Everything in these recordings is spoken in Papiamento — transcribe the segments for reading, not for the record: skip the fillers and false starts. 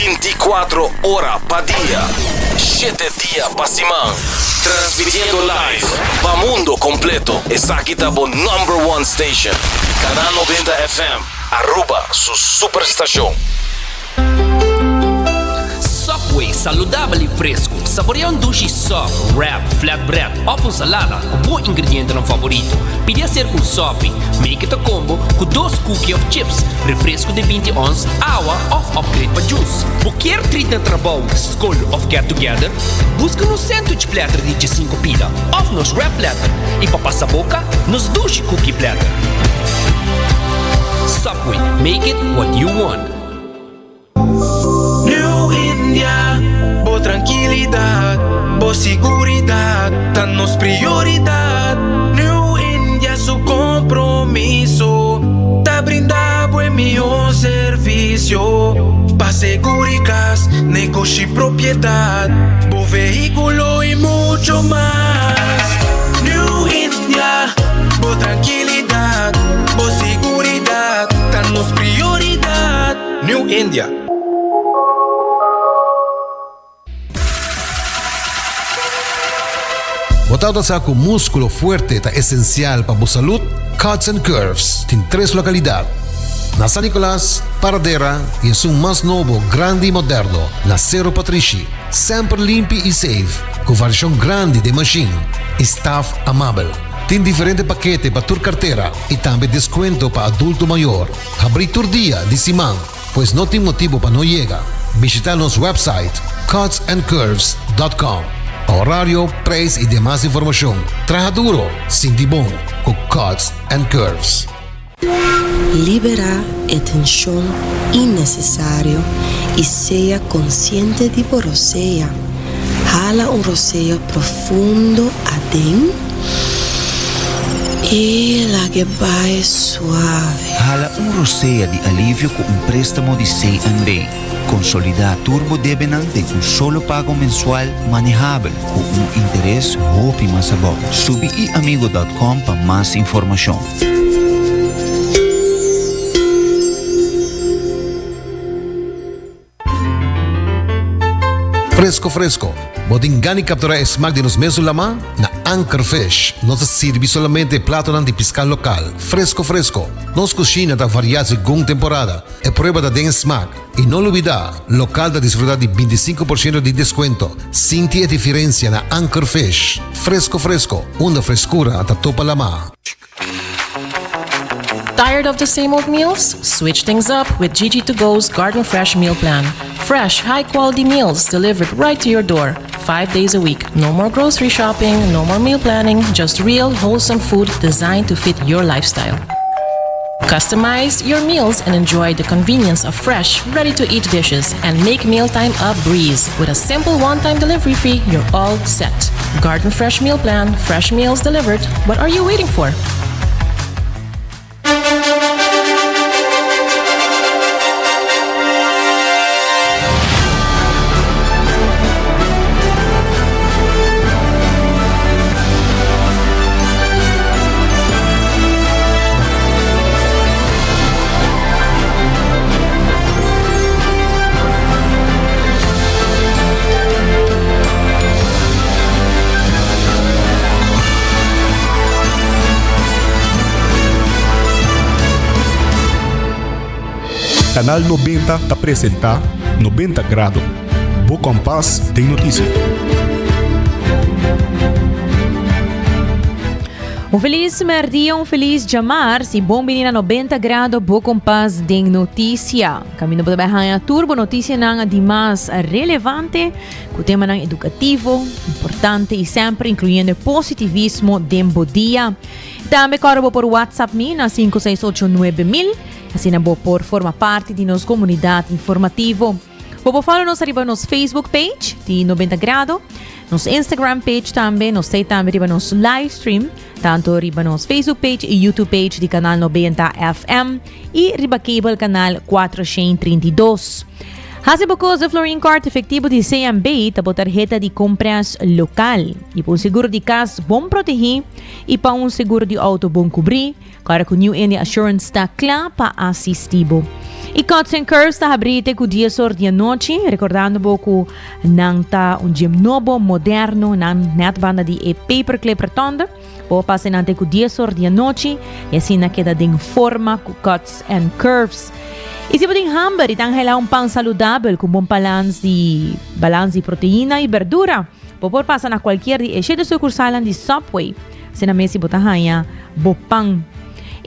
Binticuatro ora pa dia, shete dia pa siman. Transmitiendo live pa mundo completo. Esaki ta bo number one station. Canal 90 FM, Aruba su superstacion. Subway, saludabel y fresco. Saborea un dushi sub, wrap, flatbread of un salada cu bo ingredientenan favorito. Pidi hacer cu un sopi. Make it a combo cu dos cookie of chips, refresco di binti ons, awa of upgrade pa juice. Bo kier treat na trabou, scol of get together? Busca nos sandwich platter di diesinco pida of nos wrap platter y pa pasa boca, nos dushi cookie platter. Subway, make it what you want. New India, bo trankilidat, bo siguridat ta nos prioridat. New India su kompromiso ta brinda bo e mihó servisio pa seguri kas, negoshi, propiedat, bo vehíkulo i mucho mas. New India, bo trankilidat, bo siguridat ta nos prioridat. New India. Bo tabata sa ku múskulo fuerte ta esensial pa bo salud? Cuts and Curves tin tres lokalidat, na San Nicolas, Paradera i esun mas nobo, grandi i moderno na Sero Patrishi. Semper limpi i safe, ku variashon grandi den mashin i staf amabel. Tin diferente pakete pa tur kartera i tambe deskuento pa adulto mayor. Habrí tur dia di siman, pues no tin motibu pa no yega. Bishitá nos website cutsandcurves.com pa horario, prijs i demas informashon. Traha duro, sinti bon ku Cuts and Curves. Liberá e tenshon innesesario i sea konsiente di bo rosea. Hala un rosea profundo aden i lag'e bai suave. Hala un rosea di alivio ku un préstamo di CNB. Konsolidá tur bo debenan den un solo pago mensual manehabel ku un interes hopi mas abou. Subi iamigo dòt kòm pa mas informashon. Fresco fresco, bo tin gana di captura e smaak di nos mesun lama? Na Anchor Fish nos ta sirbi solamente e platonan di pisca local, fresco fresco. Nos cushina ta varia segun temporada, e prueba ta den e smaak. Y no lubida, local ta disfruta di binticinco por ciento di descuento. Sinti e diferencia na Anchor Fish. Fresco fresco, unda frescura ta topa lama. Tired of the same old meals? Switch things up with Gigi to Go's Garden Fresh Meal Plan. Fresh, high quality meals delivered right to your door, five days a week. No more grocery shopping, no more meal planning, just real, wholesome food designed to fit your lifestyle. Customize your meals and enjoy the convenience of fresh, ready to eat dishes and make mealtime a breeze. With a simple one time delivery fee, you're all set. Garden Fresh Meal Plan, fresh meals delivered. What are you waiting for? Canal 90 ta presenta 90 Grado, bo kompas den notisia. Un felis merdia, un felis djamars i bon bini na 90 Grado, bo kompas den notisia. Kaminda bo ta bai haña tur bo notisianan di mas relevante ku temanan edukativo, importante i semper inkluyendo e positivismo den bo dia. Tambe kòrda bo por WhatsApp mi na 568 9000, asina bo por forma parti di nos komunidat informativo. Bo por follow nos ariba nos Facebook page di 90 Grado, nos Instagram page tambe, nos ta tambe riba nos live stream, tanto riba nos Facebook page y YouTube page di Canal 90 FM y riba cable canal 432. Hasi bo kos de Florin Card efectivo di CMB ta bo tarjeta di compras local. Y pa un seguro di cas bon protegi y pa un seguro di auto bon cubri, Kòrda ku New India Assurance ta kla pa asisti bo. Y Cuts and Curves ta habri te cu dies or di anochi, recordando bo cu nan ta un gym nobo, moderno, nan net banda di e Paperclip Rotonde. Bo pasa nan te cu dies or di anochi y asina keda den forma cu Cuts and Curves. Y si bo tin hamber y ta anhela un pan saludabel cu bon balans di balans di proteina y berdura, bo por pasa na cualkier di e shete sucursalnan di Subway. Asina mes si bo ta haña bo pan.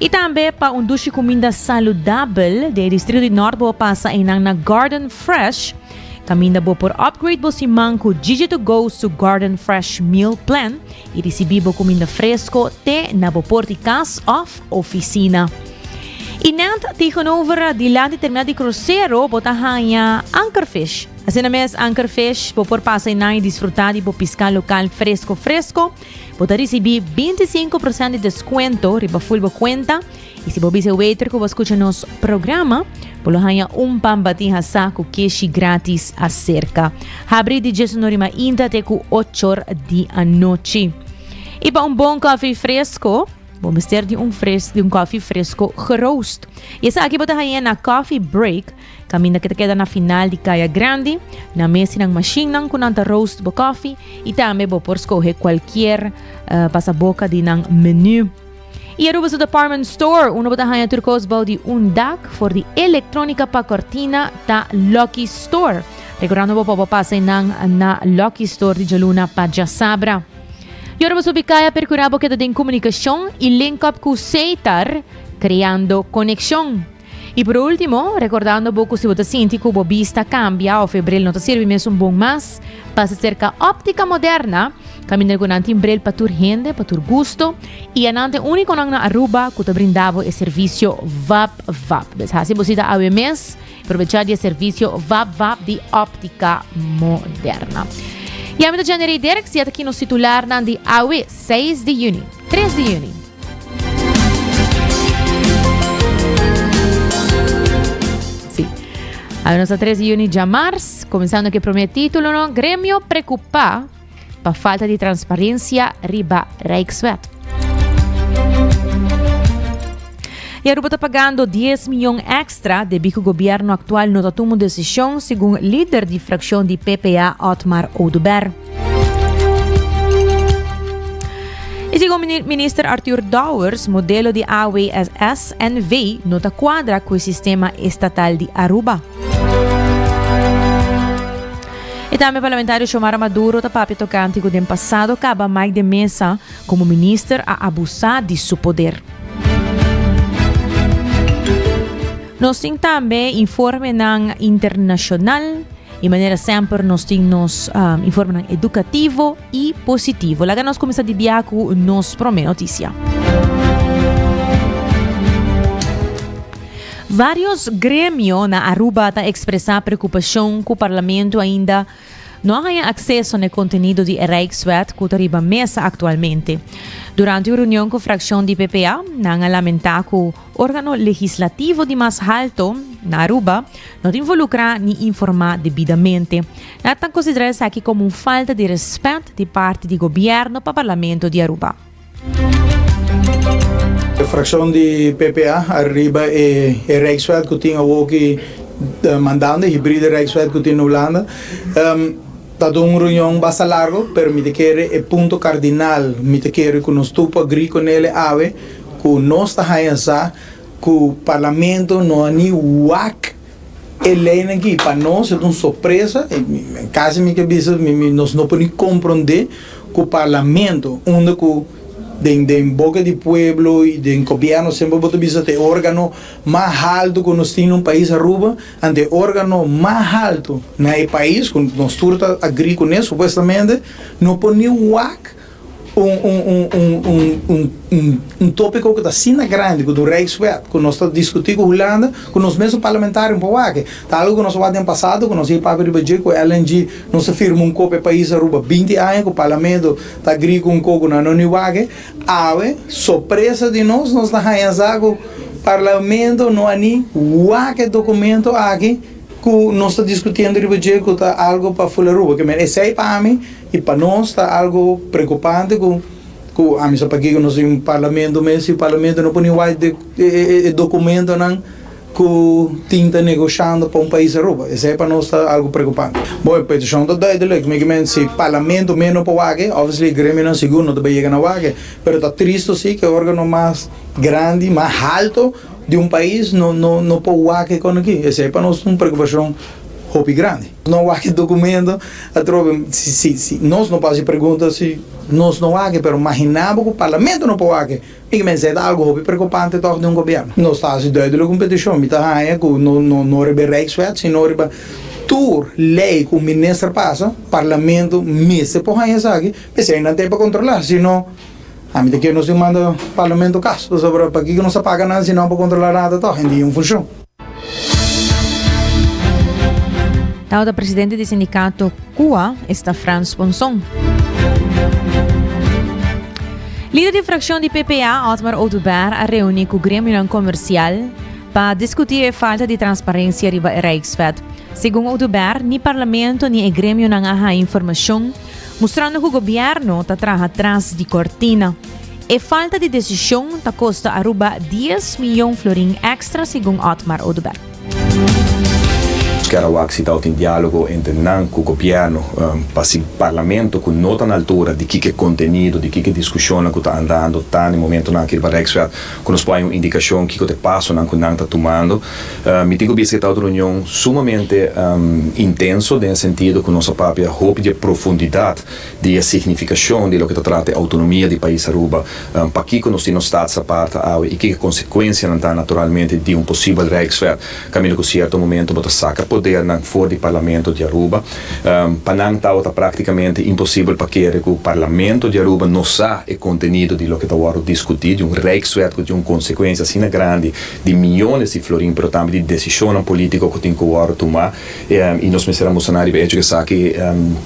Y tambe pa un dushi cuminda saludabel den e distrito di Noord bo pasa einan na Garden Fresh, caminda bo por upgrade bo siman cu Gigi to Go su Garden Fresh Meal Plan y ricibi bo cuminda fresco te na bo por di cas of oficina. Y net tegenover dilanti terminal di crucero bo ta haña Ankerfish. Asina mes Ankerfish bo por pasa einan y disfruta di bo pisca local fresco fresco. Bo ta risibí 25 prosent di deskuento riba full bo kuenta i si bo bisa e waiter ku bo a skucha nos programa, bo lo haña un pan batí hasá ku keshi gratis aserka. Habrí di djesunor di mainta te ku ochor di anochi. I pa un bon kòfi fresko, bo mester di un fres di un kòfi fresko geroost. I esaki bo ta hañ'é na Coffee Break. Kaminda ke ta keda na final di Kaya Grandi, nan mes tin nan mashinnan ku nan ta roast bo kofi i tambe bo por skohe kualkier pasaboka di nan menu. I Aruba su department store, unda bo ta haña tur kos bou di un dak, for di elektronika pa kortina ta Lucky Store. Rekordando bo pa bo pasa einan na Lucky Store di djaluna pa djasabra. I ora bo subi kaya perkurá bo keda den komunikashon i link up ku Seitar, kreando konekshon. Y por ultimo, recordando bo cu si bo ta sinti cu bo bista cambia of e bril no ta sirbi mesun bon mas, pasa cerca Optica Moderna, caminda cu nan tin bril pa tur hende, pa tur gusto, y a nan ta e uniconan na Aruba cu ta brinda bo e servicio Vap Vap. Bes haci bo cita awe mes, probecha di e servicio Vap Vap di Optica Moderna. Y ami ta Jenny Dirks y ataki nos titularnan di awe, seis di juni, tres di juni. Sí. A nos a 3 di juni djamars, comenzando cu primer título, no? Gremio preocupa pa falta di transparencia riba Rijkswet. Y Aruba ta pagando 10 miljoen extra debi cu gobierno actual no ta tuma un decision, segun lider di fraccion di PPA Otmar Oduber. Y segun minister Arthur Dowers, modelo di AWSS NV no ta cuadra cu e sistema estatal di Aruba. Y tambe parlamentario Xiomara Maduro ta papia tocante cu den pasado caba Mike de Meza como minister a abusa di su poder. Nos tin tambe informenan internacional. Y manera semper nos tin nos um, informenan educativo y positivo. Laga nos cuminsa di bia cu nos prome noticia. Varios gremio na Aruba ta expresa preocupacion cu parlamento ainda no a haya acceso na e contenido di e Rijkswet cu ta riba mesa actualmente. Durante un reunion cu fraccion di PPA, nan a lamenta cu organo legislativo di mas halto na Aruba no ta involucra ni informa debidamente. Nan ta considera esaki como un falta di respet di parti di gobierno pa Parlamento di Aruba. E fraccion di PPA ariba e Rijkswet cu tin awoki mandando, e hybride Rijkswet cu tin na Hulanda, ta dun un reunion basta largo, pero mi ta kere e punto cardinal, mi ta kere cu nos tur por agree con ele awe, cu nos ta haya sa cu Parlamento no a ni wak e leynan aki. Pa nos e ta un sorpresa, casi mi ke bisa nos no por ni comprende cu Parlamento, unda cu den den boca di pueblo y den gobierno semper bo ta bisa ta e organo mas halto cu nos tin na un pais Aruba, anto e organo mas halto na e pais cu nos tur ta agree cune supuestamente no por ni wak un un un un un un un un tópiko ku ta asina grandi ku ta un Rijkswet ku nos ta diskutí ku Hulanda ku nos mesun parlamentario por wak. Ta algu ku nos a wak den pasado ku nos a papia riba dje ku LNG nos a firma un kop e pais Aruba binti aña ku parlamento ta agrí ku un kop ku nan no ni wak. Awe sorpresa di nos nos ta haña sa ku parlamento no a ni wak e dokumento aki ku nos ta diskutiendo riba dje ku ta algu pa ful Aruba. Ke men esei pa ami. I pa nos ta algo preokupante ku ku ami sa pakiko nos tin un parlamento mes si parlamento no por ni wak e dokumentonan. Ku tin ta negoshando pa un pais Aruba. Esei pa nos ta algu preokupante. Bon, e petishon ta duidelik. Mi ke men si parlamento mes no por wak e, obviously e gremionan sigur no ta bai yega na wak e. Pero ta tristo si ku e organo mas grandi, mas halto di un pais no no no por wak e kon aki. Esei pa nos ta un preokupashon hopi grandi. No wak e documento atrobe si si si nos no por hasi pregunta si nos no wak e, pero magina bo ku parlamento no por wak e. Mi ke mensé ta algo hopi preokupante tòg den un gobièrnu. Nos ta hasi duidelik un petishon. Mi ta haña ku no no no riba e Rijkswet, sino riba tur lei ku un minister pasa, parlamento mester por haña esaki, p'esei nan ten pa kontrolá. Si no, ami ta kere nos tin manda parlamento kas, pasobra pakiko nos ta paga nan si nan por kontrolá nada tòg? Hende un funshon. Tabata presidente di sindicato CUA, esta Frans Ponson. Lider di fraccion di PPA, Otmar Oduber, a reuni cu gremionan comercial pa discuti e falta di transparencia riba e Rijkswet. Segun Oduber, ni parlamento ni e gremionan a haya informacion mustrando cu gobierno ta traha tras di cortina. E falta di decision ta costa Aruba dies miyon florin extra, segun Otmar Oduber. Kier a wak si tawata tin dialogo entre nan ku gobièrnu pa si parlamento ku no ta na altura di kiko e kontenido, di kiko e diskushonnan ku ta andando ta na e momentonan aki riba Rijkswet, ku nos por haña un indikashon kiko ta e pasonan ku nan ta tumando. Mi tin ku bisa ku e tawata un reunion sumamente intenso den e sentido ku nos a papia hopi di e profundidat di e significacion di loke ta trata e autonomia di pais Aruba, pakico nos tin nos staatsapart awe y kiko e consecuencianan ta naturalmente di un posibel Rijkswet caminda cu cierto momento bo ta saca podernan for di Parlamento di Aruba. Pa nan tabata practicamente imposibel pa kere cu Parlamento di Aruba no sa e contenido di loke ta wordo discuti di un Rijkswet cu tin un consecuencia asina grandi di miyones di florin pero tambe di decisionnan politico cu tin cu wordo tuma. I nos mester a mustra nan riba e hecho ku esaki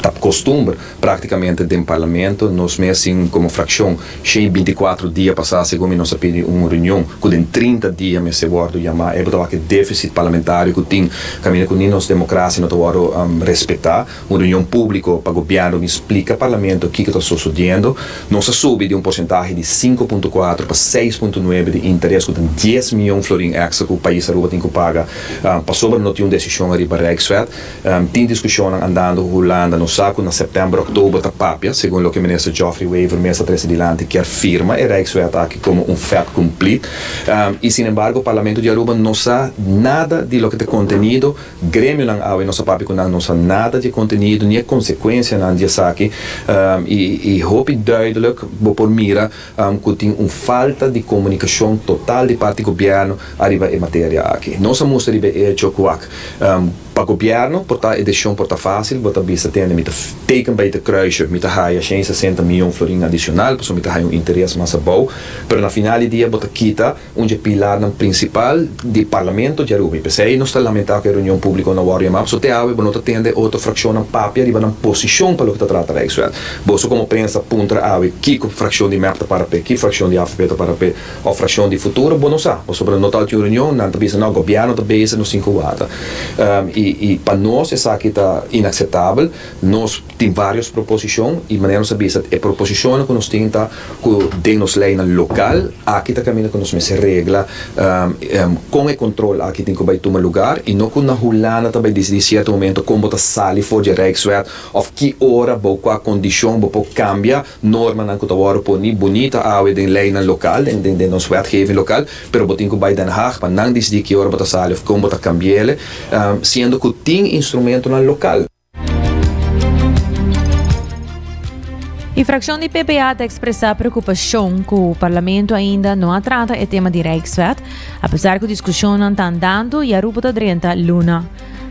ta kostumber praktikamente den parlamento. Nos mes tin komo frakshon shen i bintikuatro dia pasá segun mi nos a pidi un reunion ku den trinta dia mester wòrdu yamá. E bo ta wak e defisit parlamentario ku tin kaminda ku ni nos demokrasia no ta wòrdu respetá. Un reunion públiko pa gobièrnu bin splika parlamento kiko ta sosodiendo. Nos a subi di un porsentahe di 5.4 pa 6.9 di interes ku ta dies mion florin èkstra ku pais Aruba tin ku paga pasobra no tin un desishon ariba Rijkswet. Tin diskushonnan andando ku Hulanda. Nos sa ku na sèptèmber, òktober ta papia, segun loke minister Geoffrey Wever mes a trese dilanti, kier firma e Rijkswet aki komo un fet kumplit. I sinembargo Parlamento di Aruba no sa nada di loke ta e kontenido. Gremionan awe no sa papia ku nan no sa nada di e kontenido ni e konsekuensianan di esaki i hopi duidelijk bo por mira ku tin un falta di komunikashon total di parti gobièrnu ariba e materia aki. Nos a mustra riba e echo ku wak pa gobièrnu por ta e desishon por ta fásil, bo ta bisa tende mi ta teken bai te kruisje mi ta haya 160 mion florin adishonal pasobra mi ta haya un interes mas abou pero na final di dia bo ta kita Un dje pilarnan prinsipal di Parlamento di Aruba i p'esei nos ta lamentá ku e reunion públiko no wòrdu yamá pasobra te awe bo no ta tende otro frakshonnan papia riba nan posishon pa loke ta trata Rijkswet. Boso komo prensa puntra awe kiko frakshon di mep ta para p'e, ki frakshon di avp ta para p'e òf frakshon di Futuro, bo no sa pasobra no ta tin un reunion, nan ta bisa no gobièrnu ta bezig nos tin ku wata. I i pa nos esaki ta inakseptabel. Nos tin vários proposishon i manera nos a bisa e proposishonnan ku nos tin ta ku den nos leinan lokal aki ta kaminda ku nos mester regla kon e kontrol aki tin ku bai tuma lugar i no ku na Hulanda ta bai disidí sierto momento kon bo ta sali for di e Rijkswet òf ki ora bou kua kondishon bo por kambia normanan ku ta wòrdu poni bunita awe den leinan lokal den nos wetgeving lokal pero bo tin ku bai Den Haag pa nan disidí ki ora bo ta sali òf kon bo ta kambi'el siendo ku tin instrumentonan lokal. E fraccion di PPA ta expresa preocupacion cu Parlamento ainda no a trata e tema di Rijkswet, apesar cu discusionnan ta andando y Aruba ta drenta luna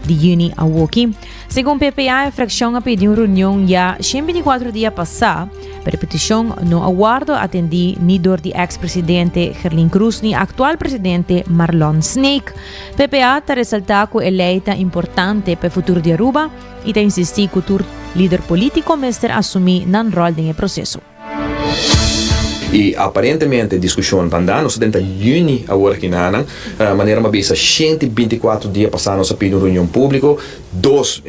di juni awoki. Segun PPA, e fraccion a pidi un reunion ya 124 dia pasa, pero e peticion no a wordo atendi ni door di ex-presidente Gerlin Croes ni actual presidente Marlon Sneek. PPA ta resaltá ku e lei ta importante pa e futuro di Aruba i ta insistí ku tur lider polítiko mester asumí nan ròl den e proseso. I aparentemente diskushon ta andá. Nos ta den ta yüni awor aki nanan. Manera mi a bisa 124 dia pasá nos a pidi un reunion públiko. Dos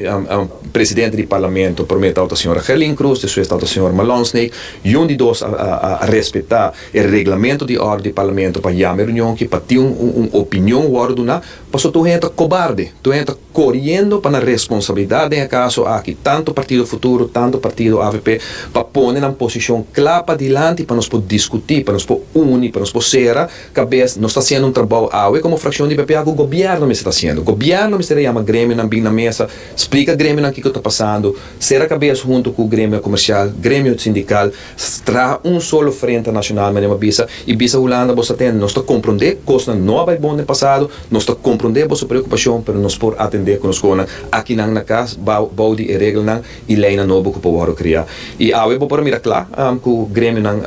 presidente di parlamento, prome tabata señora Gerlin Croes, despues tabata señor Malon Sneek, y un di dos a respeta e reglamento di orde di parlamento pa yama e reunion aki pa tin un opinion worde duna, pasobra tur hende ta cobarde, tur hende ta coriendo pa nan responsabilidad den e caso aki, tanto Partido Futuro, tanto Partido avp, pa pone nan posicion cla padilanti pa nos por discuti, pa nos por uni, pa nos por cera Cabes, nos ta haciendo un trabou awe como fraccion di PPA cu gobierno mester ta haciendo. Gobierno mester a yama gremionan bin na mesa, splica gremionan kico ta pasando, cera cabes hunto cu gremio comercial, gremio sindical, traha un solo frente nacional manera mi a bisa y bisa Hulanda bo sa tende, nos ta comprende cosnan no a bay bon den pasado, nos ta comprende boso preocupacion pero nos por atende cu nos conan akinan na cas bou di e reglanan y leynan nobo cu por wordo crea. Y awe bo por a mira cla cu gremionan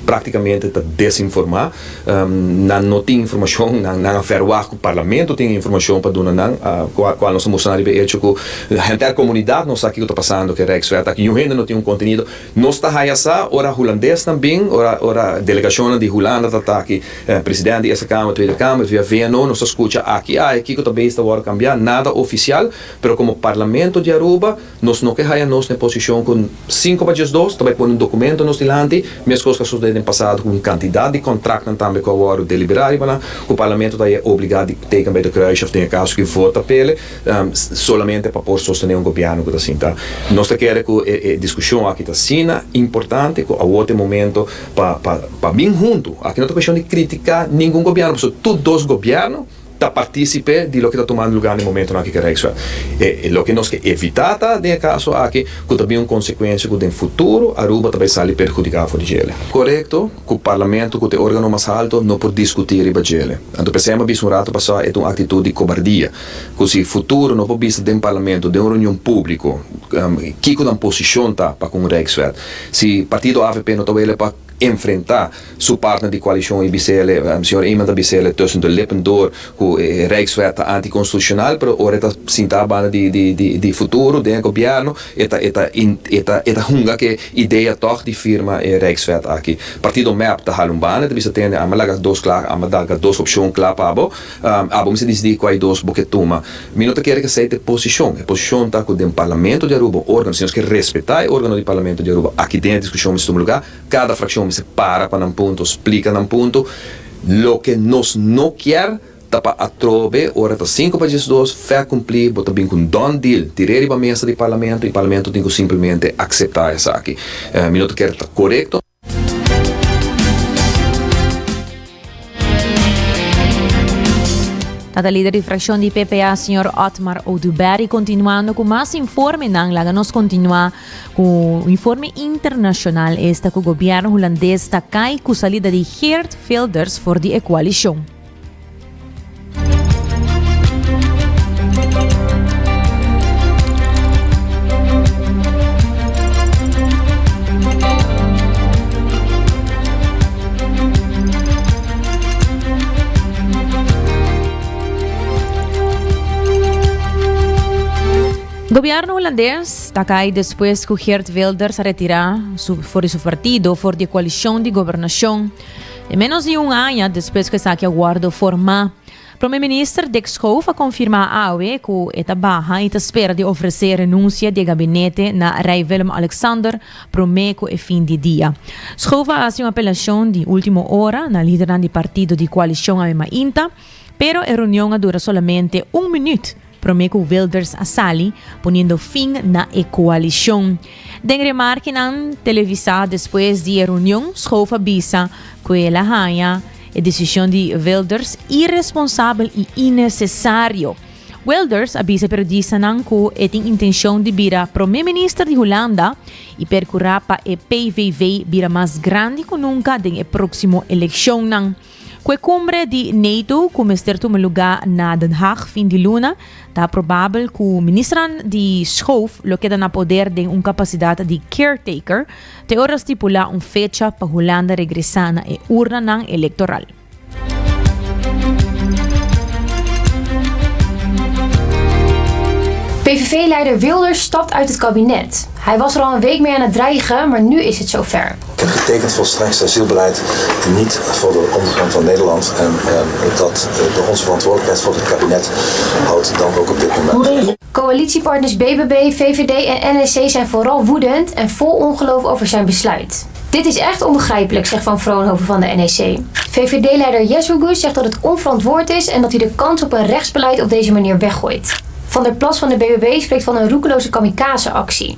practicamente ta desinforma. Nan no tin informacion, nan a verwacht cu Parlamento tin informacion pa duna nan, cual nos a mustra nan riba e hecho cu henter comunidad no sa kico ta pasando cu e Rijkswet aki. Niun hende no tin un contenido. Nos ta haya sa ora Hulandesnan bin, ora delegacionnan di Hulanda ta ta aki, president di Eerste Kamer, Tweede Kamer, via VNO nos ta scucha aki aya kico ta bezig ta wordo cambia, nada oficial. Pero como Parlamento di Aruba, nos no ke haya nos na e posicion cu cinco pa diesdos ta bay pone un documento nos dilanti, mescos cu a sucede den pasado cu un cantidad di contractnan tambe cu a wordo delibera riba nan, cu Parlamento ta haya obliga di teken bij de kruisje of den e caso cu vota p'ele, solamente pa por sostene un gobierno cu ta sinta. Nos ta kere cu e discusion aki ta asina importante cu awor ta e momento pa pa bin hunto. Aki no ta cuestion di critica ningun gobierno, pasobra tur dos gobierno, ta partícipe di loke ta tumando lugar na e momentonan aki ku Rijkswet. E loke nos ke evitá ta den e kaso aki ku ta bin un konsekuensia ku den futuro Aruba ta bai sali perhudiká for di djele. Korekto ku Parlamento ku ta e organo mas halto no por diskutí riba djele. Anto p'esei mi a bisa un rato pasá e ta un aktitut di kobardia ku si futuro no por bisa den Parlamento den un reunion públiko kiko nan posishon ta pa ku un Rijkswet. Si partido avp no ta wele pa enfrentá su partner di koalishon i bis'ele, señor Eman ta bis'ele tussen de lippen door ku e Rijkswet ta antikonstitushonal, pero ora e ta sintá banda di di di di futuro den e gobièrnu e ta e ta e ta e ta hunga ku e idea tòg di firma e Rijkswet aki. Partido mep ta hala un banda, e ta bisa tende amba laga dos kla, amba laga dos opshon kla pa bo, abo mester disidí kua di dos bo ke tuma. Mi no ta kere ku esei ta e posishon. E posishon ta ku den Parlamento di Aruba, un organo, si nos ke respetá e organo di Parlamento di Aruba, aki den e diskushon mester tuma lugá, Kada frakshon mester para pa nan punto, splika nan punto. Loke nos no kier ta pa atrobe ora ta sinku pa diesdos, fè kumplí, bo ta bin ku un done deal, tir'é riba mesa di parlamento i parlamento tin ku simplemente akseptá esaki. Mi no ta kere ta korekto. Tata lider di fraccion di PPA, señor Otmar Oduber. Y continuando cu mas informenan, laga nos continua cu informe internacional esta cu gobierno hulandes ta cay cu salida di Geert Wilders for di e coalicion. Gobierno hulandes ta kai despues ku Geert Wilders a retira su for di su partido for di e koalishon di gobernashon. Den menos di un aña despues ku esaki a wòrdu formá. Prome Minister Dick Schoof a konfirmá awe ku e ta baha i ta spera di ofresé renunsia di e gabinete na Rei Willem-Alexander promé ku e fin di dia. Schoof a hasi un apelashon di último ora na lidernan di partido di koalishon awe mainta, pero e reunion a dura solamente un minüt promé ku Wilders a sali, poniendo fin na e koalishon. Den remarkenan televisá despues di e reunion, Schoof a bisa ku el a haña E desishon di Wilders iresponsabel i inesesario. Wilders a bisa e periodistanan ku e tin intenshon di bira prome minister di Hulanda i perkurá pa e PVV bira mas grandi ku nunka den e próksimo elekshonnan. Ku e kumbre di NATO ku mester tuma lugá na Den Haag fin di luna, Ta probabel ku ministernan di Schoof lo keda na poder den un kapasidat di caretaker te ora stipulá un fecha pa Hulanda regresá na e urnanan elektoral. PVV. VVD-leider Wilders stapt uit het kabinet. Hij was er al een week mee aan het dreigen, maar nu is het zover. Ik heb getekend voor het strengste asielbeleid en niet voor de ondergang van Nederland. En eh, dat eh, de onze verantwoordelijkheid voor het kabinet houdt dan ook op dit moment. Coalitiepartners BBB, VVD en NSC zijn vooral woedend en vol ongeloof over zijn besluit. Dit is echt onbegrijpelijk, zegt Van Vroonhoven van de NEC. VVD-leider Yeşilgöz zegt dat het onverantwoord is en dat hij de kans op een rechtsbeleid op deze manier weggooit. Van der Plas van de BBB spreekt van een roekeloze kamikaze-actie.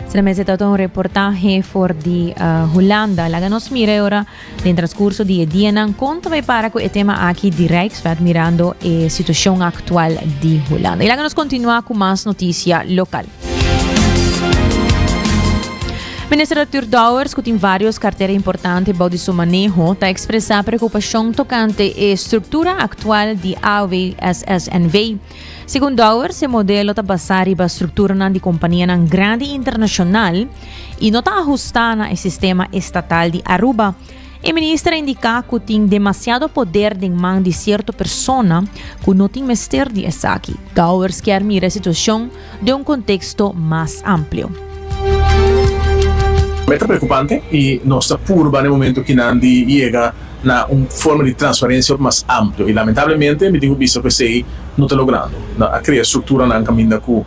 Solamente ta un reportahe for di Hulanda. Laga nos mira ora den transcurso di e dianan kon ta bai para ku e tema aki di Rijkswet mirando e situacion actual di Hulanda. Y laga nos continua ku mas noticia local. Minister Arthur Dowers, ku tin varios kartera importante bou di su maneho, ta ekspresá preokupashon tokante e struktura aktual di AWSSNV. Segun Dowers, e modelo ta basá riba strukturanan di kompanianan grandi internashonal i no ta ahustá na e sistema estatal di Aruba. E minister a indiká ku tin demasiado poder den man di sierto persona ku no tin mester di esaki. Dowers kier mira e situashon den un konteksto mas amplio. Ta preokupante i nos ta purba na e momento kinan di yega na un forma di transparensia mas amplio i lamentablemente mi tin ku bisa ku esei no ta logrando. Nan a krea strukturanan kaminda ku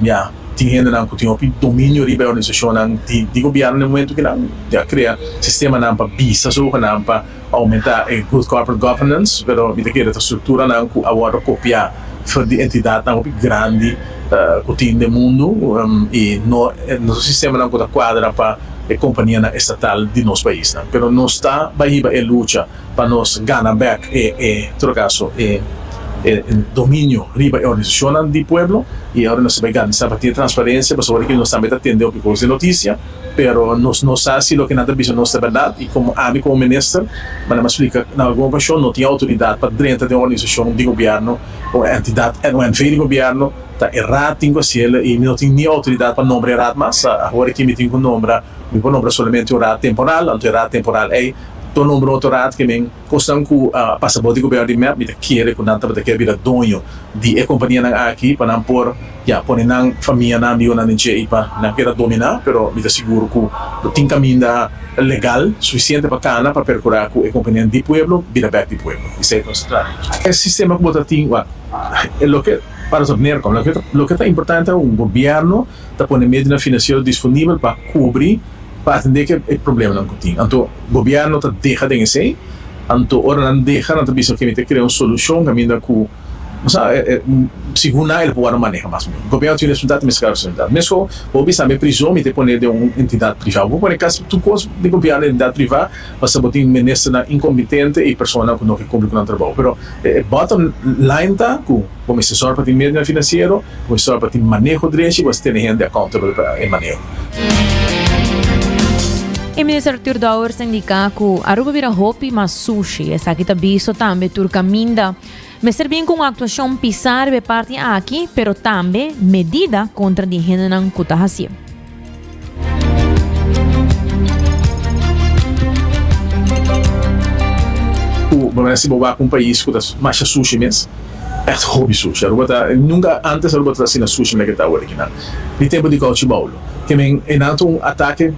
ya tin hendenan ku tin hopi dominio riba e organisashonnan di di gobièrnu na e momento kinan a krea sistemanan pa bisa zogenan pa Aumenta e good corporate governance, pero mi ta kere ta structuranan cu a wordo copia for di entidadnan hopi grandi cu tin den mundo y no no ta sistemanan cu ta cuadra pa e companianan estatal di nos paisnan. Pero nos ta bay hiba e lucha pa nos gana bek e e todo caso e e dominio riba e organisacionnan di pueblo y ahora nos ta bay garantisa pa tin e transparencia pasobra aki nos tambe ta tende hopi cos di noticia. Pero nos no sa si loke nan ta bisa nos ta berdad y como ami como minister, manera mi a splica na algun ocasion, no tin autoridad pa drenta den un organisacion di gobierno o entidad NONV di gobierno, ta e raad tin cu haciel y mi no tin ni autoridad pa nombra e raad mas. Awor aki mi tin cu nombra, mi por nombra solamente un raad temporal, anto e raad temporal ey por nombra otro raad ke men cosnan cu a pasa bou di gobierno di mep, mi ta kere cu nan tabata kier bira doño di e companianan aki pa nan por. Ya, pone nan famianan, amigonan den dje i pa nan keda dominá, pero mi ta sigur ku lo tin kaminda legal sufisiente pa kana pa perkurá ku e kompanianan di pueblo bira bèk di pueblo. Esei ta nos traha. E sistema ku bo ta tin, wak, e loke pa nos op neerkomt, loke ta loke ta importante ta un gobièrnu ta pone medionan finansiero disponibel pa kubri, pa atendé ku e problemanan ku tin. Anto gobièrnu ta deha den esei, anto ora nan deha nan ta bisa oke mi ta krea un solushon kaminda ku. Osea, segun nan el por wòrdu maneha mas mihó. Gobierno tin responsabilidat i mester kara responsabilidat. Mesko bo bisa mi prizon mi ta pone den un entidat privá. Bo por pone kasi tur kos di gobierno den entidat privá pasobra bo tin ministernan inkompetente i personanan ku no ke kumpli ku nan trabou. Pero e bottom line ta ku bo mester sòrg pa tin medionan finansiero, bo mester sòrg pa tin maneho drechi, bo mester tene hende accountable pa e maneho. E minister Arthur Dowers a indiká ku Aruba bira hopi mas sushi. Esaki ta bisto tambe tur kaminda. Mester bin ku un aktuashon pisá riba e parti aki, pero tambe medida kontra di hendenan ku ta hasié. Ku bo mester bo wak un pais ku ta masha sushi mes, ègt hopi sushi. Aruba ta, nunka ántes Aruba ta asina sushi manera ke ta awor akinan. Di tempu di Kouchi Boulo. Ke men e nan ta un atake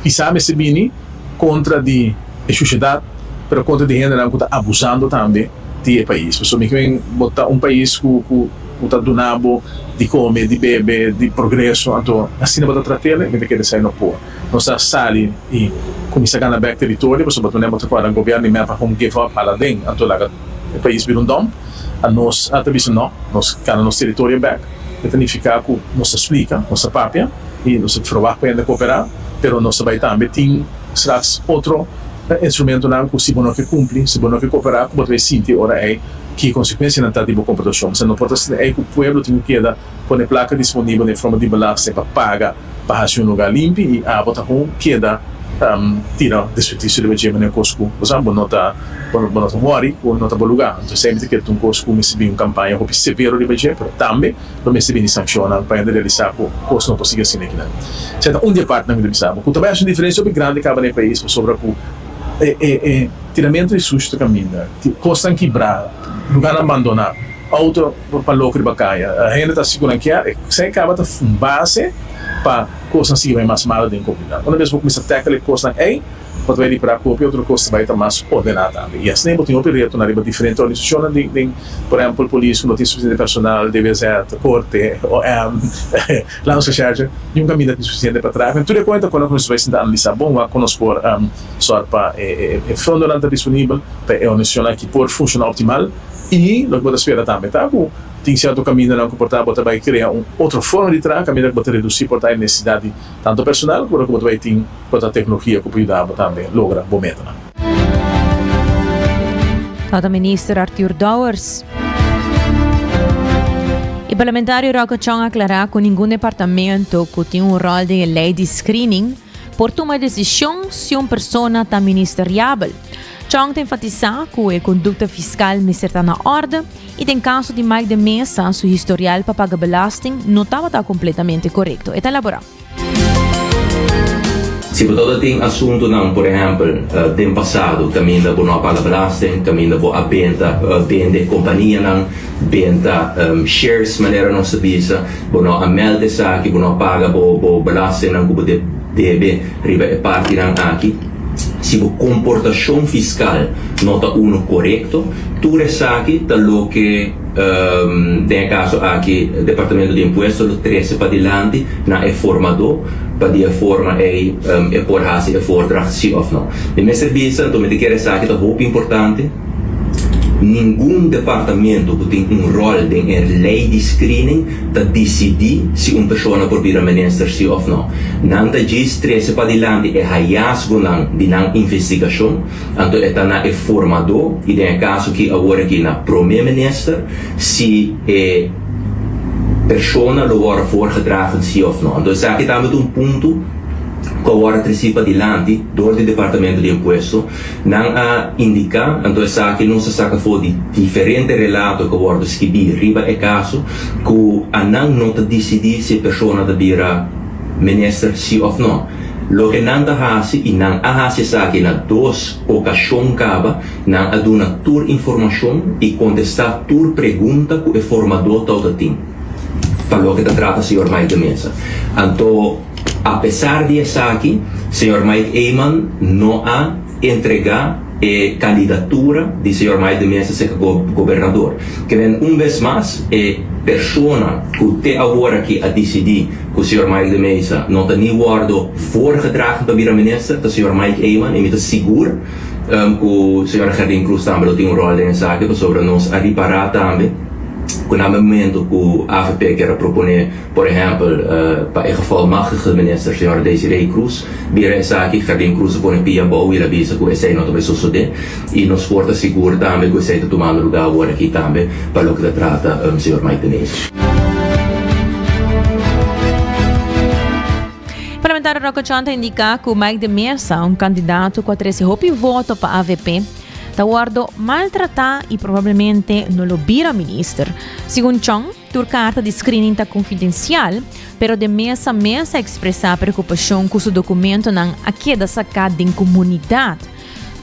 pisá mester bini kontra di e shushedat, pero kontra di hendenan ku ta abusando tambe. di e pais. Pasobra mi kimen bo ta un pais ku ku ku ta duna bo di kome, di bebe, di progreso, anto asina bo ta trat'el, mi ta kere esei no por. Nos a sali i kuminsá gana bèk teritorio pasobra bo ta bo ta kòrda gobièrnu di mep a kon give up hala den, anto laga e pais bira un dòmp. A nos a ta bisa no, nos gana nos teritorio bèk, e ta nifiká ku nos ta splika, nos ta papia i nos ta ferwagt pa hende koperá, pero nos ta bai tambe tin straks otro. Ta instrumentonan ku si bo no ke kumpli, si bo no ke koperá, ku bo ta bai sinti ora ei ki konsekuensianan ta di bo komportashon. Pasobra no por ta asina ei ku pueblo tin ku keda pone plaka disponibel den forma di belasting pa paga pa hasi un lugá limpi i abo ta kon keda tira desperdicio riba dje manera kos ku bo sa bo no ta bo no ta wòri ku no ta bo lugá. Entonces esei mi ta kere ta un kos ku mester bin un kampaña hopi severo riba dje, pero tambe lo mester bini sankshonnan pa hende realisá ku kos no por sigui asina akinan. Esei ta un di e partinan ku ta bisa bo ku ta bai hasi un diferensia hopi grandi kaba na e pais pasobra ku e e e tiramentu di sushi ta kaminda, kosnan kibrá, lugánan bandoná. Auto pa loko riba kaya. Hende ta hasi ku nan kier. Esei kaba ta un base pa kosnan sigui bai mas malo den komunidat. Una bes bo kuminsá tackle e kosnan ei, bo ta bai ripará ku hopi otro kos ta bai ta mas ordená tambe. I asina bo tin hopi retonan riba diferente organisashonnan den, den por ehèmpel polis ku no tin sufisiente personal, DWZ, korte, OM, Landsrecherche, niun kaminda tin sufisiente pa traha. Tur e kuenta ku nos bai sinta analisá bon wak ku nos por sòrt pa e fondonan ta disponibel pa e organisashonnan aki por funshoná optimal. I loke bo ta spera tambe ta ku tin sierto kamindanan ku por ta bo ta bai krea un otro forma di traha, kaminda ku bo ta redusí por ta e nesesidat di tantu personal ku bo ta bai tin por ta teknologia ku por yuda bo tambe logra bo metanan. Tabata Minister Arthur Dowers. E parlamentario Rocco Chong a aclara cu ningun departamento cu tin un rol den e ley di screening por tuma e decision si un persona ta ministeriabel. Chong ta enfatisá ku e kondukta fiskal mester ta na òrde i den kaso di Mike de Meza su historial pa paga belasting no tabata kompletamente korekto. E ta elaborá. Si bo tabata tin asuntunan, por ehèmpel, den pasado kaminda bo no a paga belasting, kaminda bo a benta, bende kompanianan, benta shares manera nos ta bisa, bo no a mèld esaki, bo no a paga bo belastingnan ku bo debe riba e partinan aki. Si bo komportashon fiskal no ta unu korekto, tur esaki ta loke den e kaso aki Departamento di Impuesto lo trese padilanti na e formadó pa di e forma ei e por hasi e voordracht si òf no. Mi mester bisa, anto mi ta kere esaki ta hopi importante, Ningun departamento ku tin un ròl den e lei di screening ta disidí si un persona por bira minister sí òf nò. Nan ta djis trese padilanti e hayasgonan di nan investigashon, anto e ta na e formadó, i den e kaso aki awor aki na promé minister, si e persona lo wòrdu voorgedragen sí òf nò. Anto esaki tambe ta un punto ku a wòrdu tresí padilanti dor di departamento di impuesto. Nan a indiká, anto esaki nos a saka for di diferente relato ku a wòrdu skibí riba e kaso, ku a nan no ta disidí si e persona ta bira minister sí òf nò. Loke nan ta hasi, i nan a hasi esaki na dos okashon kaba, nan a duna tur informashon i kontestá tur pregunta ku e formadó tabata tin pa loke ta trata señor Mike de Meza. Anto. Apesar di esaki, señor Mike Eman no a entrega e candidatura di señor Mike de Meza cerca gobernador. Keren un bes mas e persona cu te awor aki a dicidi cu señor Mike de Meza no ta ni wordo voorgedragen pa bira minister ta señor Mike Eman y mi ta sigur cu señora Gerdien Croes tambe lo tin un rol den esaki pasobra nos a ripara tambe cu na momento cu avp kier a propone Por ehèmpel, pa e gevolmachtigde minister señora Desiree Croes bira esaki, Gerdien Croes a pone pia abou i el a bisa ku esei no ta bai sosodé. I nos por ta sigur tambe ku esei ta tumando lugá awor aki tambe pa loke ta trata señor Mike de Meza. Parlamentario Rocco Chon ta indiká ku Mike de Meza, un kandidato ku a trese hopi voto pa avp, ta wòrdu maltratá i probablemente no lo bira minister. Segun Chon, Tur karta di screening ta konfidensial, pero de mesa mes a ekspresá preokupashon ku su dokumentonan a keda saká den komunidat.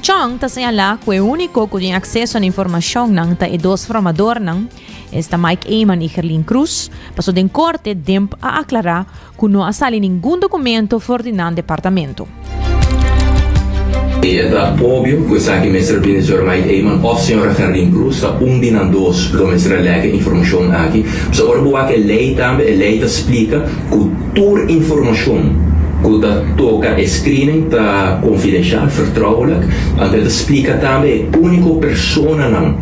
Chong ta señalá ku e úniko ku tin akseso na informashonnan ta e dos formadornan, esta Mike Eman i Gerlien Croes, paso den korte Demp a aklará ku no a sali ningun dokumento for di nan departamento. E ta obvio ku esaki mester bini señor Mike Eman òf señora Gerlien Croes, ta un di nan dos lo mester a lèk e informashon aki. Pasobra ora bo wak e lei tambe, e lei ta splika ku tur informashon ku ta toka e screening ta konfidenshal, vertrouwelijk. Anto e ta splika tambe e úniko personanan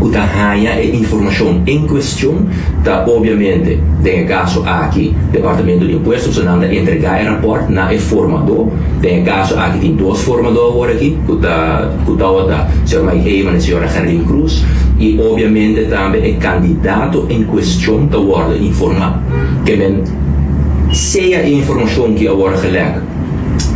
ku ta haña e informashon en kuestion ta obviamente den e kaso aki Departamento di Impuesto, pasobra nan ta entregá e rapòrt na e formadó. Den e kaso aki tin dos formadó awor aki ku ta ku tabata señor Mike Eman i señora Gerlien Croes i obviamente tambe e kandidato en kuestion ta wòrdu informá. Ke men sea e informashon ki a wòrdu gelèk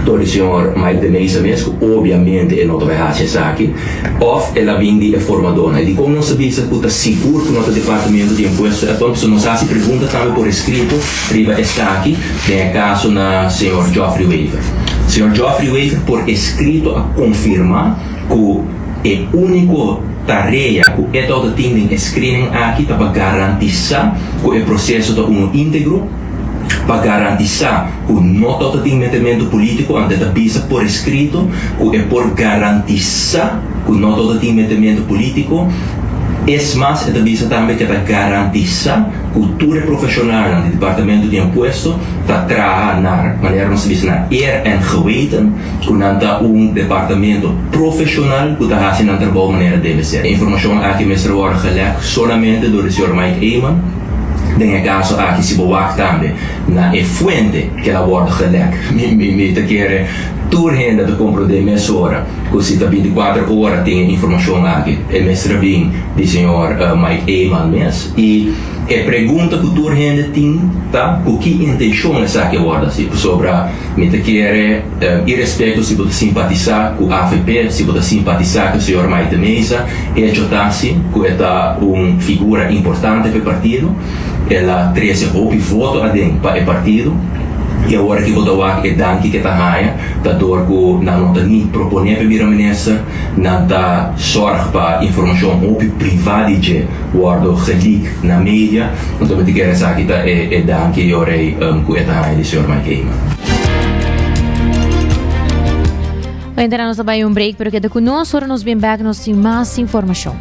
dor di señor Mike de Meza mes ku obviamente e no ta bai hasi esaki òf el a bin di e formadónan. I dikon nos ta bisa ku ta sigur ku no ta Departamento di Impuesto e pasobra nos a hasi pregunta tambe por eskrito riba esaki. Den e kaso na señor Geoffrey Wever. Señor Geoffrey Wever por eskrito a konfirmá ku e úniko. tarea ku e tabata tin den e screening aki ta pa garantisá ku e proseso ta unu íntegro, pa garantisá ku no tabata tin metementu polítiko, anto e ta bisa por eskrito ku e por garantisá ku no tabata tin metementu polítiko. Es mas, e ta bisa tambe ku e ta garantisá ku tur e profeshonalnan di Departamento di Impuesto ta traha na, manera nos ta bisa, na eer en geweten. Ku nan ta un departamento profeshonal ku ta hasi nan trabou manera debe ser. E informashon aki mester wòrdu gelèk solamente dor di señor Mike Eman. Den e kaso aki si bo wak tambe na e fuente ku el a wòrdu gelèk, mi mi ta kere tur hende ta komprondé mesora ku si ta bintikuater ora tin e informashon aki e mester a bin di señor Mike Eman mes. I e pregunta ku tur hende tin ta ku ki intenshon esaki a wòrdu hasi pasobra. Mi ta kere, irespekto si bo ta simpatisá ku avp, si bo ta simpatisá ku señor Mike de Meza, echo ta si ku e ta un figura importante pa e partido. El a trese hopi voto aden pa e partido i awor aki bo ta wak e danki ku e ta haña ta dor ku nan no ta ni proponé pa e bira minister, nan ta sòrg pa informashon hopi privá di dje wòrdu geleak. Na media, anto mi ta kere esaki ta e e danki yorey ku e ta haña di señor Mike Eman. Oyentenan nos ta bai un break pero keda ku nos ora nos bin bek nos tin mas informashon.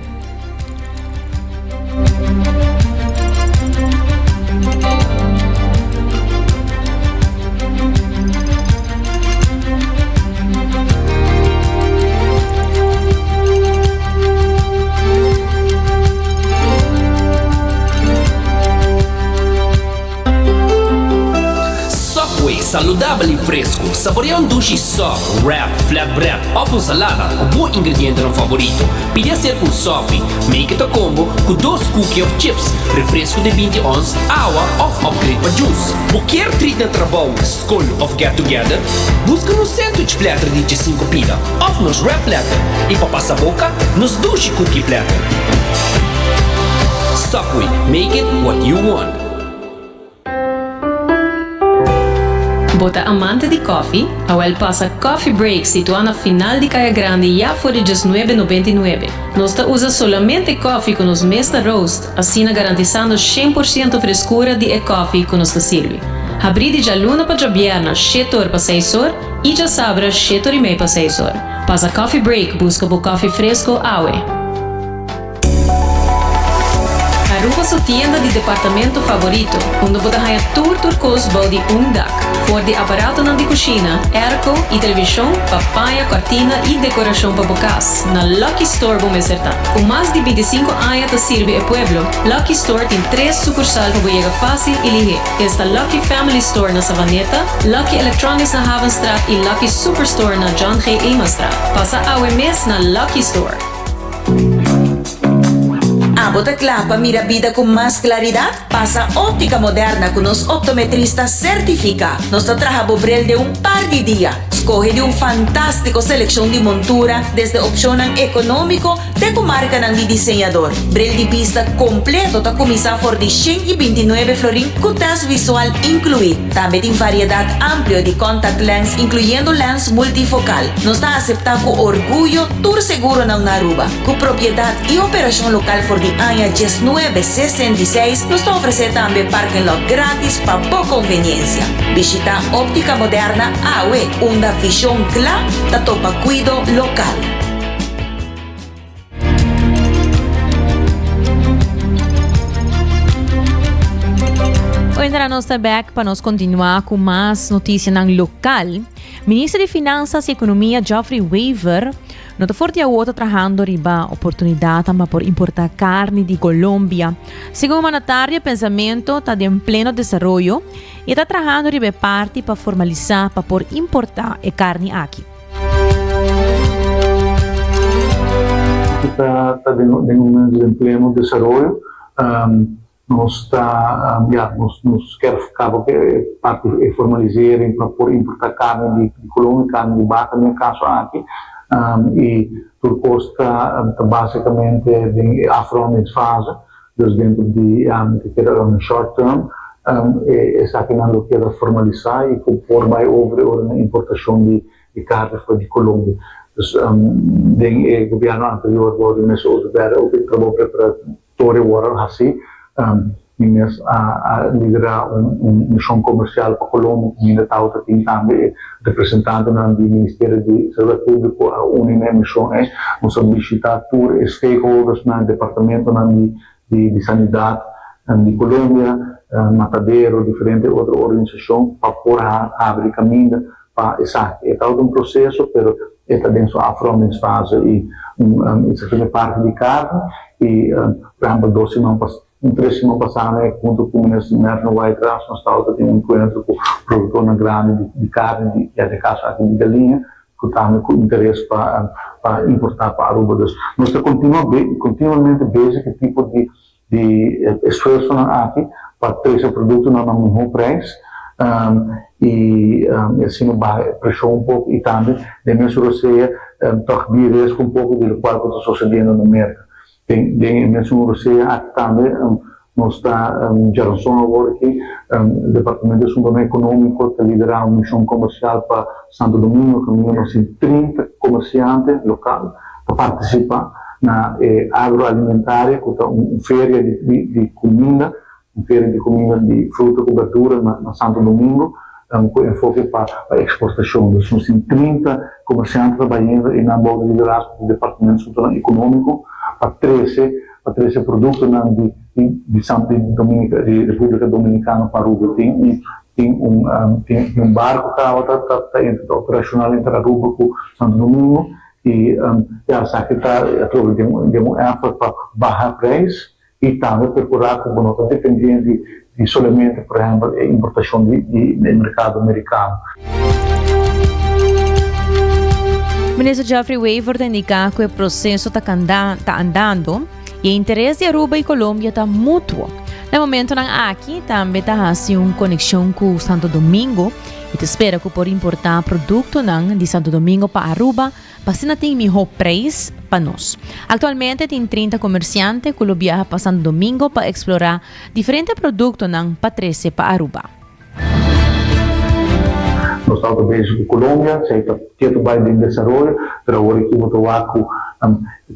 Subway, saludabel y fresco. Saborea un dushi sub, wrap, flatbread of un salada cu bo ingredientenan favorito. Pidi hacer un Subway. Make it a combo cu dos cookie of chips, refresco di binti ons, awa of upgrade pa juice. Bo kier treat na trabou, scol of get together? Busca nos sandwich platter di djesinku pida. Of nos wrap platter y pa pasa boca nos dushi cookie platter. Subway, make it what you want. Bo ta amante di koffie? Awel pasa Coffee Break situá na final di Kaya Grandi ya for di djesnuebe nobenta i nuebe. Nos ta usa solamente koffie ku nos mes ta roast, asina garantisando shen por siento freskura di e koffie ku nos ta sirbi. Habrí di djaluna pa djabièrna shete or pa seis or, I djasabra shetor i mei pa seis or. Pasa Coffee Break buska bo koffie fresco awe. Aruba su tienda di departamento favorito, unda bo ta haña tur tur kos bou di un dak. For di aparatonan di kushina, airco i televishon pa paña, kòrtina i dekorashon pa bo kas, na Lucky Store bo mester ta. Ku mas di bintisinko aña ta sirbi e pueblo, Lucky Store tin tres sukursal pa bo yega fásil i lihé. Esta Lucky Family Store na Savaneta, Lucky Electronics na Havenstraat y Lucky Superstore na John G. Emanstraat. Pasa awe mes na Lucky Store. Abo ta kla pa mira bida ku mas klaridat? Pasa Óptica Moderna ku nos optometrista sertifiká. Nos ta traha bo bril den un par di dia. Skohe di un fantástiko selekshon di montura, desde opshonnan ekonómiko Te ku markanan di diseñador. Bril di bista kompleto ta kuminsá for di 129 florin ku tèst visual inkluí. Tambe tin variedat amplio di contact lens inkluyendo lens multifokal. Nos ta aseptá ku orguyo tur seguronan na Aruba. Ku propiedat i operashon lokal for di aña 1966, nos ta ofresé tambe parking lot gratis pa bo konveniensia. Bishitá Óptica Moderna awe, unda vishon kla ta topa kuido lokal. Oindra nos ta back pa nos continua cu mas noticianan local. Minister di Finanzas y Economia Geoffrey Wever no ta forti awo ta trahando riba oportunidad pa por importa carni di Colombia. Segun mandatario e pensamento ta den pleno desaroyo y ta trahando riba e parti pa formalisa pa por importa e carni aki. Ta ta den den un momento den pleno desaroyo. Nos ta ya nos nos kier kaba ku e parti e formalisering pa por importá karni di di Colombia, karni di baka den e kaso aki. I tur kos ta ta basikamente den e afrondingsfase. Dus dentro di ta keda un short term esakinan lo keda formalisá i ku por bai over e ora na importashon di karni for di Colombia. Dus den e gobierno anterior bou di Minister Oduber ook e trabou preparatorio worde haci. Mi mes a lidera un mision comercial pa Colombia caminda tawata tin tambe e representantenan di Ministerio di Salubridad Publico a uni na e mision ey. Nos a bishita tur e stakeholdersnan, departamentonan di sanidad di Colombia, matadero, diferente otro organisacion pa por habri caminda pa esaki. E tabata un proceso pero e ta den su afrondingsfase y esaki ta parti di carni y por ehempel dos siman pas un tres siman pasa mi hunto cu Minister Mervin Wyatt-Ras nos tabata tin un encuentro cu productornan grandi di carni di ya den caso aki di galiña cu tambe cu interes pa pa importa pa Aruba. Dus nos ta continua continuamente bezig e tipo di di esfuersonan aki pa trese produktonan na mihó preis i asina baha e preshon un poko i tambe den mes rosea tòg di riesgo un poko di lokual ku ta sosediendo na Merka. Den den e mesun rosea aki tambe nos ta djaranson awor aki Departamento di Asuntonan Ekonómiko ta liderá un mishon komersial pa Santo Domingo kaminda nos tin 30 komersiante lokal ta partisipá na e agroalimentaria ku ta un feria di kuminda, un feria di kuminda di fruta ku berdura na Santo Domingo ku enfoke pa eksportashon. Dus nos tin 30 komersiante ta bayendo i nan bou di liderazgo di Departamento di Asuntonan Ekonómiko pa trese pa trese produktonan di di di Repúblika Dominikano pa Aruba. Tin un tin un tin un barko kaba ta ta ta operashonal entre Aruba ku Santo Domingo. I ya esaki ta atrobe den un effort pa baha prijs i tambe percura cu bo no ta depende di solamente por ehempel e importacion di e mercado Mericano. Minister Geoffrey Wever ta indica cu e proceso ta ta andando y e interes di Aruba y Colombia ta mutuo. Na e momentonan aki tambe ta haci un conexion cu Santo Domingo I ta spera ku por importá produktonan di Santo Domingo pa Aruba pa asina tin mihó preis pa nos. Aktualmente tin 30 komersiante ku lo biaha pa Santo Domingo pa eksplorá diferente produktonan pa trese pa Aruba. Nos tabata bezig ku Colombia, esei ta ketu bai den desaroyo, pero awor aki bo ta wak ku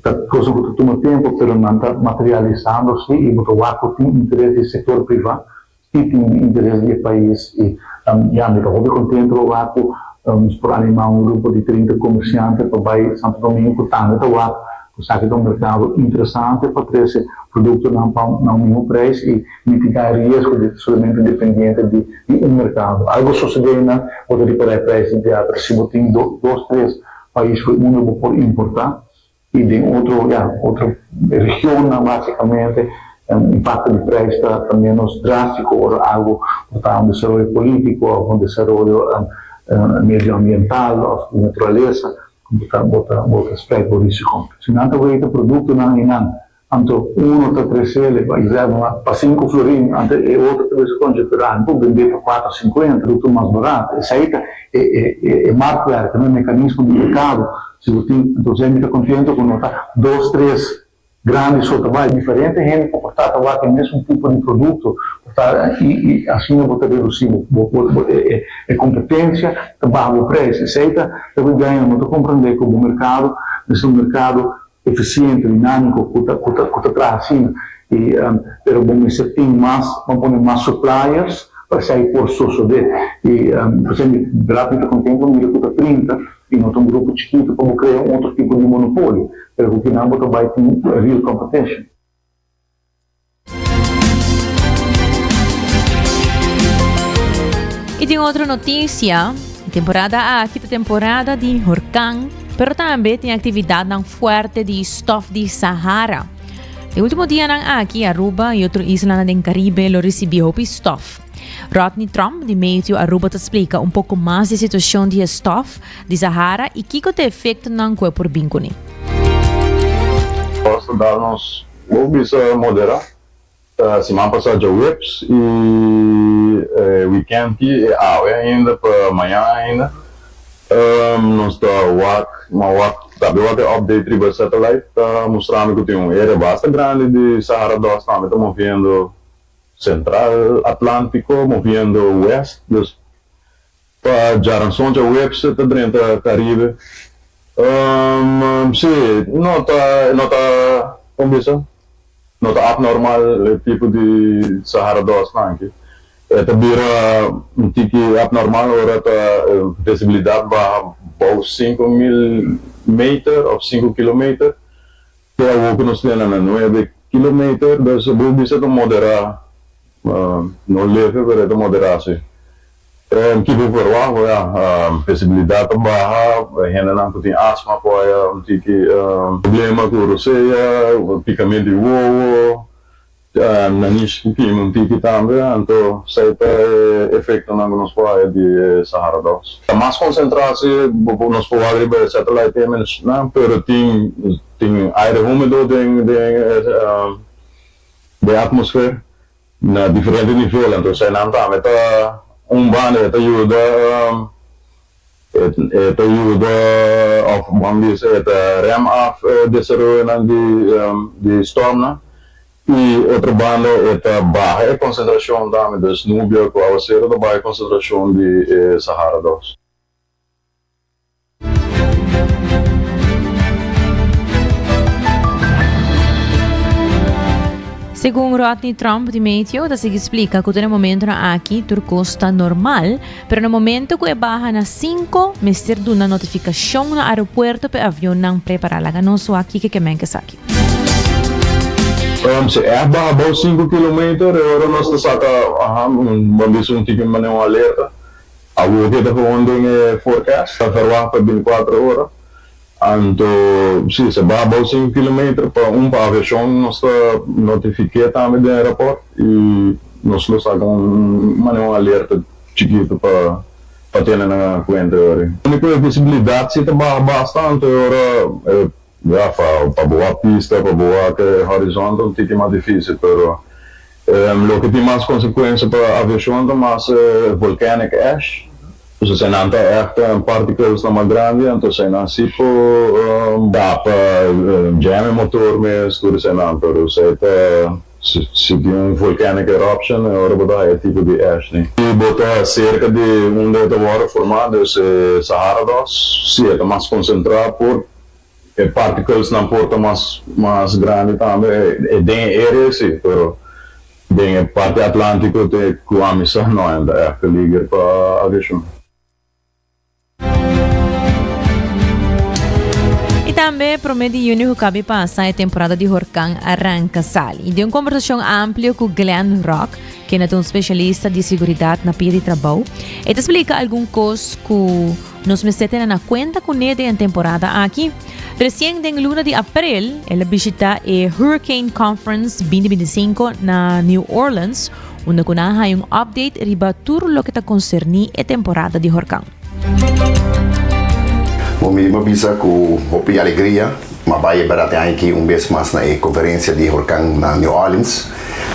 ta kosnan ku ta tuma tempu, pero nan ta materialisando si i bo ta wak ku tin interes di sektor privá I tin di interes di e pais i ya mi ta hopi contento pa wak cu nos por anima un grupo di 30 comerciante pa bay Santo Domingo cu tambe ta wak cu esaki ta un mercado interesante pa trece productonan pa na un miho prijs i mitiga e riesgo di ta solamente dependiente di di un mercado. Algo sosode einan bo ta ripara e prijs di bia pero si bo tin dos tres pais for unda bo por importa I den otro, ya, otro regionnan básicamente impacto di prijs ta ta menos drástico ora algo por ta un desaroyo político of un desaroyo medioambiental of di naturalesa bo ta bo ta bo ta spreid bo risico. Si nan ta weta productonan einan anto uno ta trecele pa example pa cinco florin anto e otro ta bisa concha pero ami por bende pa cuatro cincuenta producto mas barato esey ta e e e marktwerking e mecanismo di mercado. Si bo tin, entonces mi ta contento cu no ta dos, tres grandi so ta bay. Diferente hende por ta ta wak e mesun tipo di producto, por ta y y asina bo ta reduci bo bo bo e e competencia ta baha bo prijs. Esey ta loke gaña no ta comprende cu bo mercado mester un mercado eficiente, dinamico cu ta cu ta cu ta traha asina y pero bo mester tin mas, bo pone mas suppliers pa esey por sosode y esey mi berdad mi ta contento mira cu ta 30 I no ta un grupo chikitu pa bo krea un otro tipo di monopolio, pero ku kinan bo ta bai tin real competition. I tin otro notisia, e temporada aki ta temporada di horkan, pero tambe tin aktividatnan fuerte di stof di Sahara. E ultimo dianan aki Aruba i otro islanan den Karibe lo risibí hopi stof. Rodney Tromp di Meteo Aruba ta splika un poko mas di situashon di e stof di Sahara i kiko ta e efektonan ku e por bin kuné. Nos ta dal nos bo bisa moderá. Ta siman pasá djaweps i e wikènt ki e awe ainda pa mañan ainda. Nos ta wak, ma wak tambe wak e update riba satellite ta mustra mi ku tin un area basta grandi di Sahara dust tambe ta moviendo. Central Atlantico moviendo west, dus pa djaranson djaweps ta drenta Caribe. Um, si, no ta, no ta, kon bisa? No ta abnormal e tipo di Sahara dust nan aki. E ta bira un tiki abnormal ora ta visibilidad baha bou 5000 meter of 5 kilometer. Te awor ku nos tene na 9 kilometer, dus bo bisa ta moderá, no leve pero e ta moderá si. Kiko verwagt? Bo ya, visibilidad ta baha, hendenan ku tin asma por haya un tiki problema ku rosea, pikament di wowo, nanish ku kima un tiki tambe, anto esei ta e efektonan ku nos por haya di e Sahara Dust. Ta mas konsentrá si nos por wak riba e satellite image nan, pero tin tin aire humedo den den den atmosfer. Na diferente nivel, anto eseinan tambe ta un banda e ta yuda e ta yuda of ban bisa e ta rem af e desaroyonan di di stormnan y otro banda e ta baha e konsentrashon tambe, dus nubia ku awasero ta baha e konsentrashon di e Sahara dust. Segun Rodney Tromp di Meteo ta sigui splica cu te na momentonan aki tur cos ta normal, pero na momento cu e baha na 5 mester duna notificacion na aeropuerto pa e avionnan prepara. Laga nos wak kiko ke men esaki. Si e baha bou 5 kilometer e ora nos ta saca, aha, ban bisa un tiki manera un alerta. Awor ke ta gewoon den e forecast, ta verwacht pa binticuatro ora. Anto, si, se baha bou sinku kilometer pa un pa aviashon nos ta notifiké tambe den e raport i nos lo saka un manera un alerta chikitu pa pa tene na kuenta e ora ei. Úniko e visibilidat si ta baha basta, anto e ora e ya pa pa bo wak pista, pa bo wak e horizonte un tiki mas difisil, pero Loke tin mas konsekuensia pa aviashon ta mas volcanic ash. Entonces eseinan ta ègt particles-nan mas grandi, anto eseinan si por tapa, jam e motor mes, tur eseinan. Pero esei ta si tin un volcanic eruption e ora bo ta haya e tipo di ash ni. Si bo ta serka di unda e ta wòrdu formá, dus e Sahara dust, si e ta mas konsentrá por E particles nan por ta mas mas grandi tambe e den e area si, pero den e parti Atlantico te cu ami sa no enta echt peliger pa aviacion. Y tambe prome di juni cu cabi pasa e temporada di horcan a ranca sali. Den un conversacion amplio cu Glenn Rock, kende ta un specialista di seguridad na pia di trabou, e ta splica algun cos cu Nos mester tene na cuenta cune den e temporada aki. Recien den luna di april el a bishita e Hurricane Conference 2025 na New Orleans, unda cu nan a haya un update riba tur loke ta concerni e temporada di horcan. Bo mi a bisa cu hopi alegria m'a bai e berdad e aña aki un bes mas na e conferencia di horcan na New Orleans.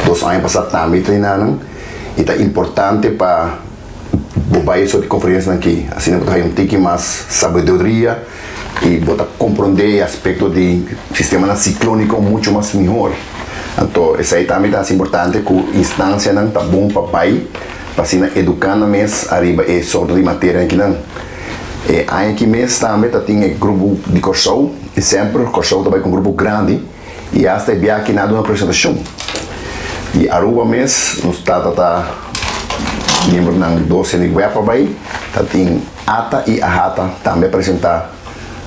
Dos aña pasa tambe ta hinanan y ta importante pa Bo bai esor di konferensianan aki, asina bo ta haña un tiki mas sabiduria i bo ta komprondé e aspekto di sistemanan siklóniko muchu mas mihor. Anto esei tambe ta hasi importante ku instansianan ta bon pa bai pa asina eduká nan mes ariba e sorto di materianan akinan. E aña aki mes tambe ta tin e grupo di Kòrsou i semper Kòrsou ta bai ku un grupo grandi i asta e biaha aki nan a duna presentashon. Di Aruba mes nos tata ta miembronan doce di web a bai, ta tin ata y ahata tambe a presenta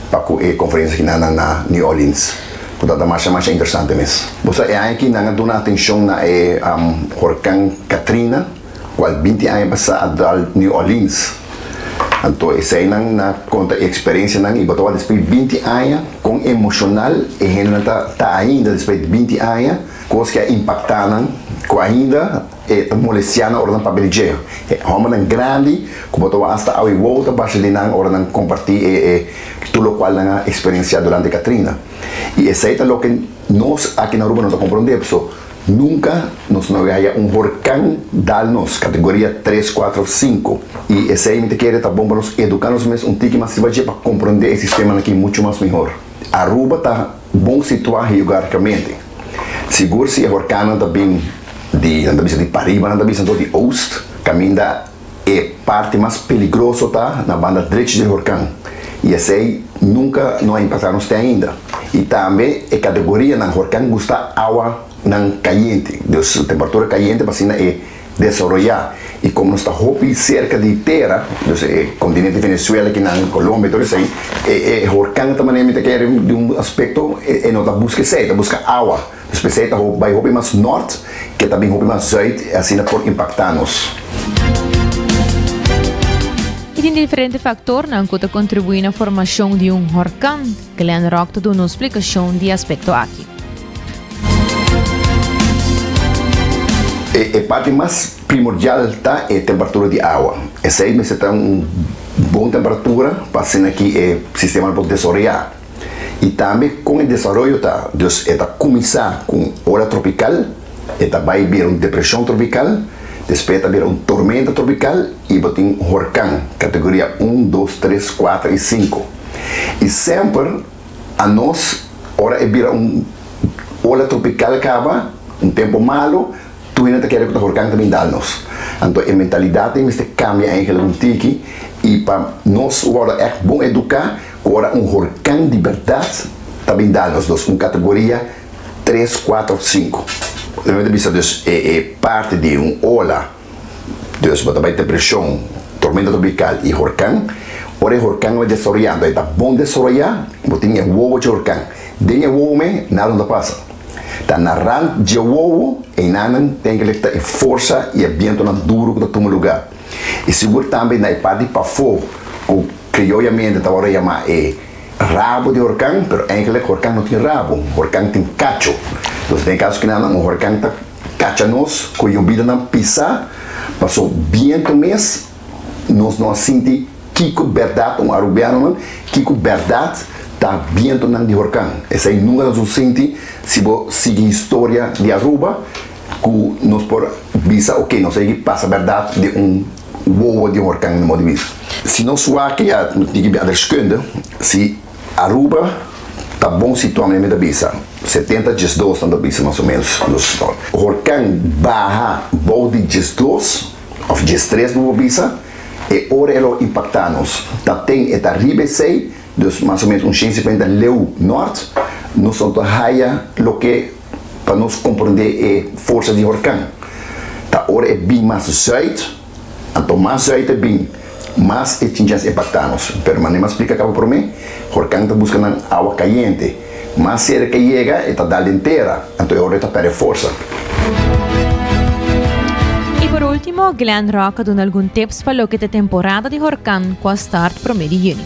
pa cu e conferencia ki nan a na New Orleans, cu ta ta masha masha interesante mes. Bo sa e aña aki nan a duna atencion na e horcan Katrina, cual binti aña pasa a dal New Orleans. Anto eseinan na conta e experiencianan y bo ta wak despues di binti aña con emocional e hendenan ta ta ainda despues di binti aña. Kos ke a impaktá nan ku ainda e ta molestiá nan ora nan papia di dje. E hòmbernan grandi ku bo ta wak asta awe wou ta basha di nan ora nan kompartí e e tur lokual nan a eksperensiá durante Katrina. I esei ta loke nos aki na Aruba no ta komprondé paso nunka nos no a haya un horkan dal nos, kategoria tres, kuater òf sinku. I esei mi ta kere ta bon pa nos eduká nos mes un tiki mas riba dje pa komprondé e sistemanan aki muchu mas mihor. Aruba ta bon situá geograficamente. Sigur si e horkannan ta bin di, nan ta bisa di pariba, nan ta bisa anto di oost, kaminda e parti mas peligroso ta na banda drechi di e horkan. I esei nunka no a impaktá nos te ainda. I tambe e kategorianan horkan gusta awanan kayente, dus temperatura kayente pa asina e desaroyá. I komo nos ta hopi serka di tera, dus e kontinente Venezuela kinan, Colombia tur esei, e e horkan ta manera mi ta kere di un aspekto e no ta buska esei, e ta buska awa. Dus p'esei ta bai hopi mas nort ke ta bin hopi mas zuid i asina por impaktá nos. I tin diferente faktornan ku ta kontribuí na formashon di un horkan. Glenn Rock ta duna un splikashon di e aspekto aki. E parti mas primordial ta e temperatura di awa. Esei mester ta un bon temperatura pa asina ki e sistema por desaroyá. I tambe kon e desaroyo ta. Dus e ta kuminsá ku un ola tropikal, e ta bai bira un depreshon tropikal, despues e ta bira un tormenta tropikal i bo tin horkan, kategoria un, dos, tres, kuater i sinku. I semper anos ora e bira un ola tropikal kaba, un tempu malu, tur hende ta kere ku ta horkan ta bin dal nos. Anto e mentalidat ei mester kambia eigenlijk un tiki i pa nos wòrdu ègt bon eduká ku ora un horkan di bèrdat ta bin dal nos, dus un kategoria tres, kuater òf sinku. Lo mi ta bisa dus e e parti di un ola, dus bo ta bai depreshon, tormenta tropikal i horkan. Ora e horkan bai desaroyando, e ta bon desaroyá, bo tin e wowo dje horkan. Den e wowo me nada no ta pasa. Ta na rand dje wowo einanan ten ke ta e forsa i e bientonan duru ku ta tuma lugá. I sigur tambe na e parti pafó ku krioyamente ta wòrdu yamá e rabo di horkan, pero eigenlijk horkan no tin rabo, horkan tin kacho. Entonces den e kaso kinanan un horkan ta kacha nos ku yobidanan pisá, paso bientu mes nos no a sinti kiko bèrdat un arubianonan, kiko bèrdat ta bientunan di horkan. Esei nunka nos lo sinti si bo sigui historia di Aruba ku nos por bisa oke nos a yegi pasa bèrdat di un wowo di horkan na modo di bisa. Si nos wak ya nos tin ki aderskunde si Aruba ta bon situá manera mi ta bisa 70 diesdos nan ta bisa mas o menos nos horkan baha bou di 12 òf 13 bo por bisa e ora e lo impaktá nos ta ten e ta riba esei dus mas o menos un 150 leu nort nos no ta haya loke pa nos komprondé e forsa di horkan ta ora e bin mas zuid anto mas zuid e bin mas e tin chèns impaktá nos pero manera mi a splika kaba promé horkan ta buska nan awa kayente mas serka e yega e ta dal den tera anto e ora e ta pèrdè forsa. I por ultimo Glenn Rock a duna algun tips pa loke ta e temporada di horkan ku a start promé di yüni.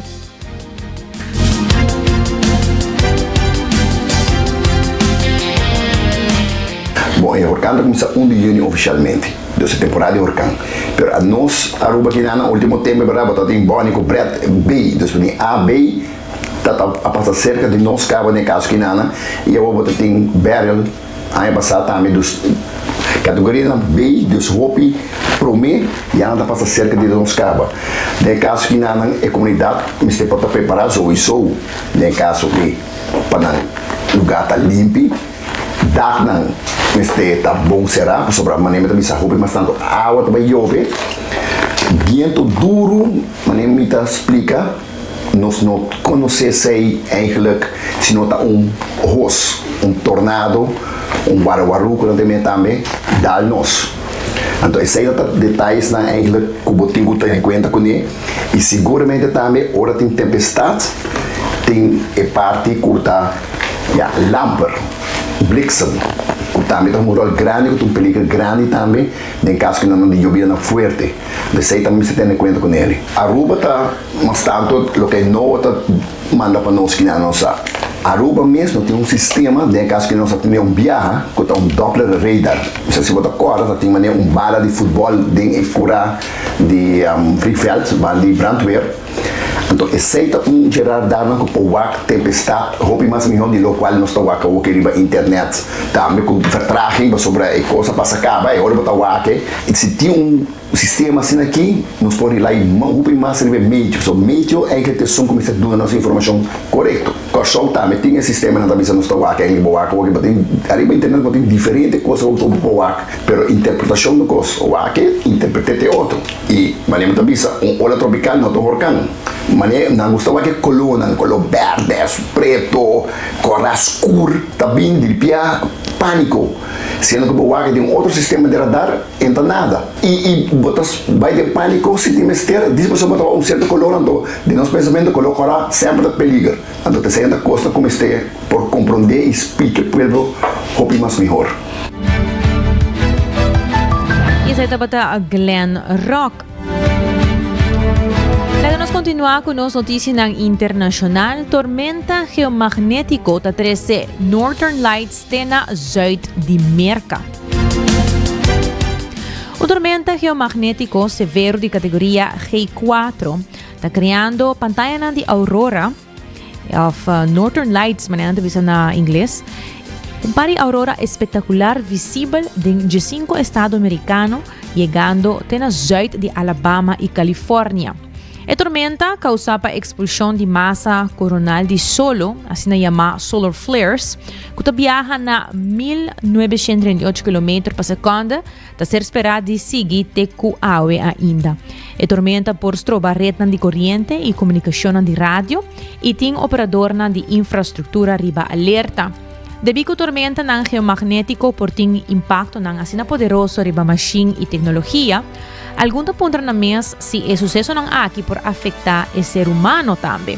Bon, e horkan ta kuminsá un di yüni ofishalmente, dus e temporada di horkan. Pero anos Aruba kina nan ultimo tempu e berdad bo ta tin Bonnie ku Brett B, dus bo tin A, B ta ta a pasa serka di nos kaba den e kaso kinanan i awor bo ta tin Beryl. Aña pasá tambe dus kategorianan B, dus hopi promé ya nan ta pasa serka di nos kaba. Den e kaso ki nan e komunidat mester por ta prepará souiso den e kaso ki pa nan lugá ta limpi, daknan mester ta bon será pasobra manera mi ta bisa hopi mas tantu awa ta bai yobe, bientu duru manera mi ta splika. Nos no konosé esei eigenlijk si no ta un hos, un tornado, un warawarú ku nan ta mira tambe, dal nos. Anto esei ta detayesnan eigenlijk ku bo tin ku tene kuenta kuné i siguramente tambe ora tin tempestat tin e parti ku ta ya lamper, bliksem, ku tambe ta un ròl grandi ku ta un peliger grandi tambe den kaso ku nan di yobidanan fuerte. Esei tambe mester tene kuenta kuné. Aruba ta. Mas tanto loke Noa ta manda pa nos kinan nos sa. Aruba mes no tin un sistema, den e caso ki nos a tene un biaha cu ta un Doppler radar. Mi sa si bo ta corda ta tin manera un bala di futbol den e cura di vliegveld ban di brandweer. Anto esey ta un dje radarnan cu por wak tempestad hopi mas miho di locual nos ta wak awoki riba internet. Tambe cu vertraging pasobra e cos a pasa caba e ora bo ta wak e si tin un. sistema asina aki nos por rely hopi mas riba e meteo. So meteo eigenlijk ta esun ku mester duna nos informashon korekto. Kòrsou tambe tin e sistema nan ta bisa nos ta wak eigenlijk bo wak awor bo tin ariba internet bo tin diferente kos ku bo por wak pero interpretashon ta kos wak e interprete te otro i manera mi ta bisa un ola tropikal no ta un horkan manera nan gusta wak e kolónan koló bèrdè preto kòrá skur ta bin diripia pániko siendo ku bo wak den un otro sistema di radar e no ta nada i i bo ta bai den pániko si tin mester dis pasobra bo ta wak un sierto koló anto Den nos pensamentu koló kòrá semper ta peliger, anto ta esei ta kosta ku mester por komprondé i splika e pueblo hopi mas mihor. I esei tabata Glenn Rock. Laga nos kontinuá ku nos notisianan internashonal. Tormenta geomagnétiko ta trese Northern Lights te na zùit di Merka. Un tormenta geomagnétiko severo di kategoria G4 ta kreando pantayanan di aurora, òf Northern Lights manera nan ta bisa na ingles, un par di aurora espektakular visibel den diesinko estado merikano, yegando te na zùit di Alabama i California. E tormenta, kausá pa ekspulshon di masa koronal di solo, asina yamá solar flares, ku ta biaha na 1938 kilometer pa sekònde, ta ser sperá di sigui te ku awe ainda. E tormenta por stroba retnan di koriente i komunikashonnan di radio i tin operadornan di infrastruktura riba alerta. Debí ku tormentanan geomagnétiko por tin impaktonan asina poderoso riba mashin i teknologia, Algun ta puntra nan mes si e susesonan aki por afektá e ser humano tambe.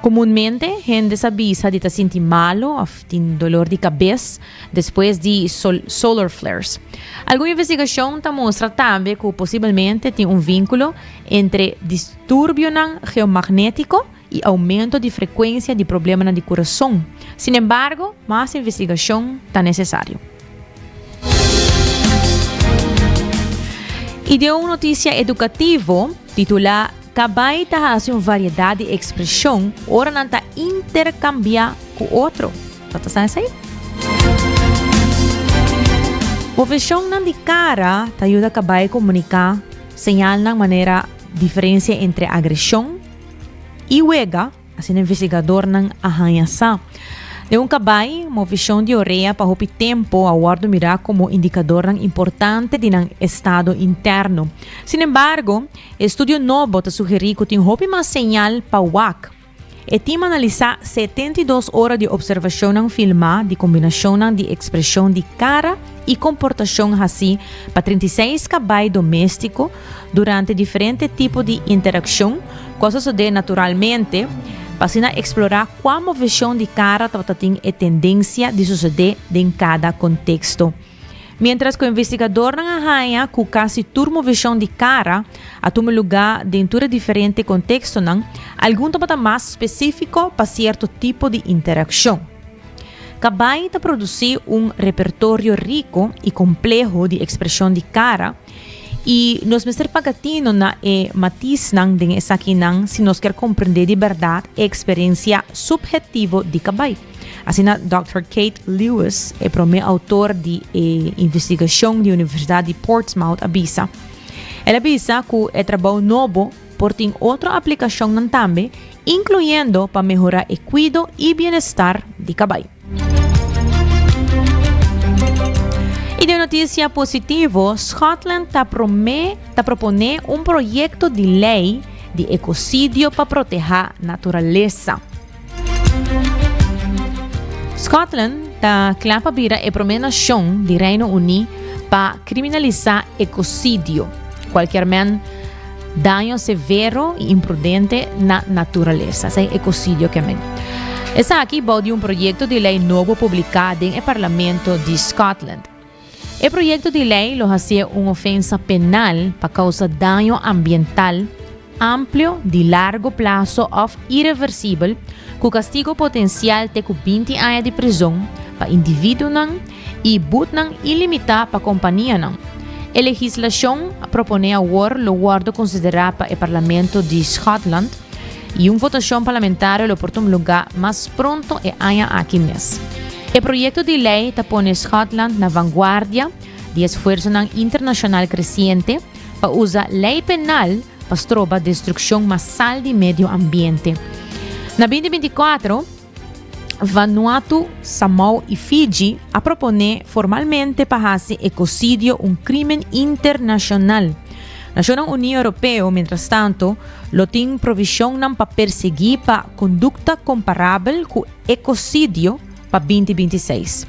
Komunmente hende sa bisa di ta sinti malu òf tin dolor di kabes despues di solar flares. Algun investigashon ta mustra tambe ku posibelmente tin un vínkulo entre disturbionan geomagnétiko i oumento di frekuensia di problemanan di kurason. Sinembargo, mas investigashon ta nesesario. I den un notisia edukativo titulá Kabai ta hasi un variedat di ekspreshon ora nan ta interkambiá ku otro. Bo ta sa esei? Moveshonnan di kara ta yuda kabai komuniká señalnan manera diferensia entre agreshon i wega, asina investigadornan a haña sa. Den un kabai, movishon di orea pa hopi tempu a wòrdu mirá komo indikadornan importante di nan estado interno. Sin embargo, estudio nobo ta sugerí ku tin hopi mas señal pa wak. E tim analisá 72 ora di opservashonnan filmá di kombinashonnan di ekspreshon di kara i komportashon hasí pa 36 kabai doméstiko durante diferente tipo di interakshon ku a sosodé naturalmente pa asina eksplorá kua moveshon di kara tabata tin e tendensia di sosodé den kada konteksto. Miéntras ku investigadornan a haña ku kasi tur moveshon di kara a tuma lugá den tur e diferente kontekstonan, algun tabata mas spesífiko pa sierto tipo di interakshon. Kabai ta produsí un repertorio riku i kompleho di ekspreshon di kara, i nos mester paga tino na e matisnan den esakinan si nos kier komprendé di bèrdat e eksperensia suphetivo di kabai. Asina Dòkter Kate Lewis, e promé outor di e investigashon di Universidat di Portsmouth a bisa. El a bisa ku e trabou nobo por tin otro aplikashonnan tambe, inkluyendo pa mehorá e kuido i bienestar di kabai. I den notisia positivo, Scotland ta promé ta proponé un proyekto di lei di ekosidio pa protehá naturalesa. Scotland ta kla pa bira e promé nashon di Reino Uní pa kriminalisá ekosidio, kualkier men daño severo i imprudente na naturalesa. Esei ekosidio ke men. Esaki bou di un proyekto di lei nobo publiká den e parlamento di Scotland. E proyekto di lei lo hasié un ofensa penal pa kousa daño ambiental amplio di largo plaso òf ireversibel ku kastigo potensial te ku 20 aña di prizon pa individuonan i butnan ilimitá pa kompanianan. E legislashon proponé awor lo wòrdu konsiderá pa e parlamento di Schotland i un votashon parlamentario lo por tuma lugá mas pronto e aña aki mes. E proyekto di lei ta pone Schotland na vanguardia di esfuersonan internashonal kresiente. pa usa lei penal pa stroba destrukshon masal di medio ambiente. Na 2024, Vanuatu, Samoa i Fiji a proponé formalmente pa hasi ekosidio un krímen internashonal. Nashonnan Uní Europeo, mientrastanto, lo tin provishonnan pa persiguí pa kondukta komparabel ku ekosidio pa 2026.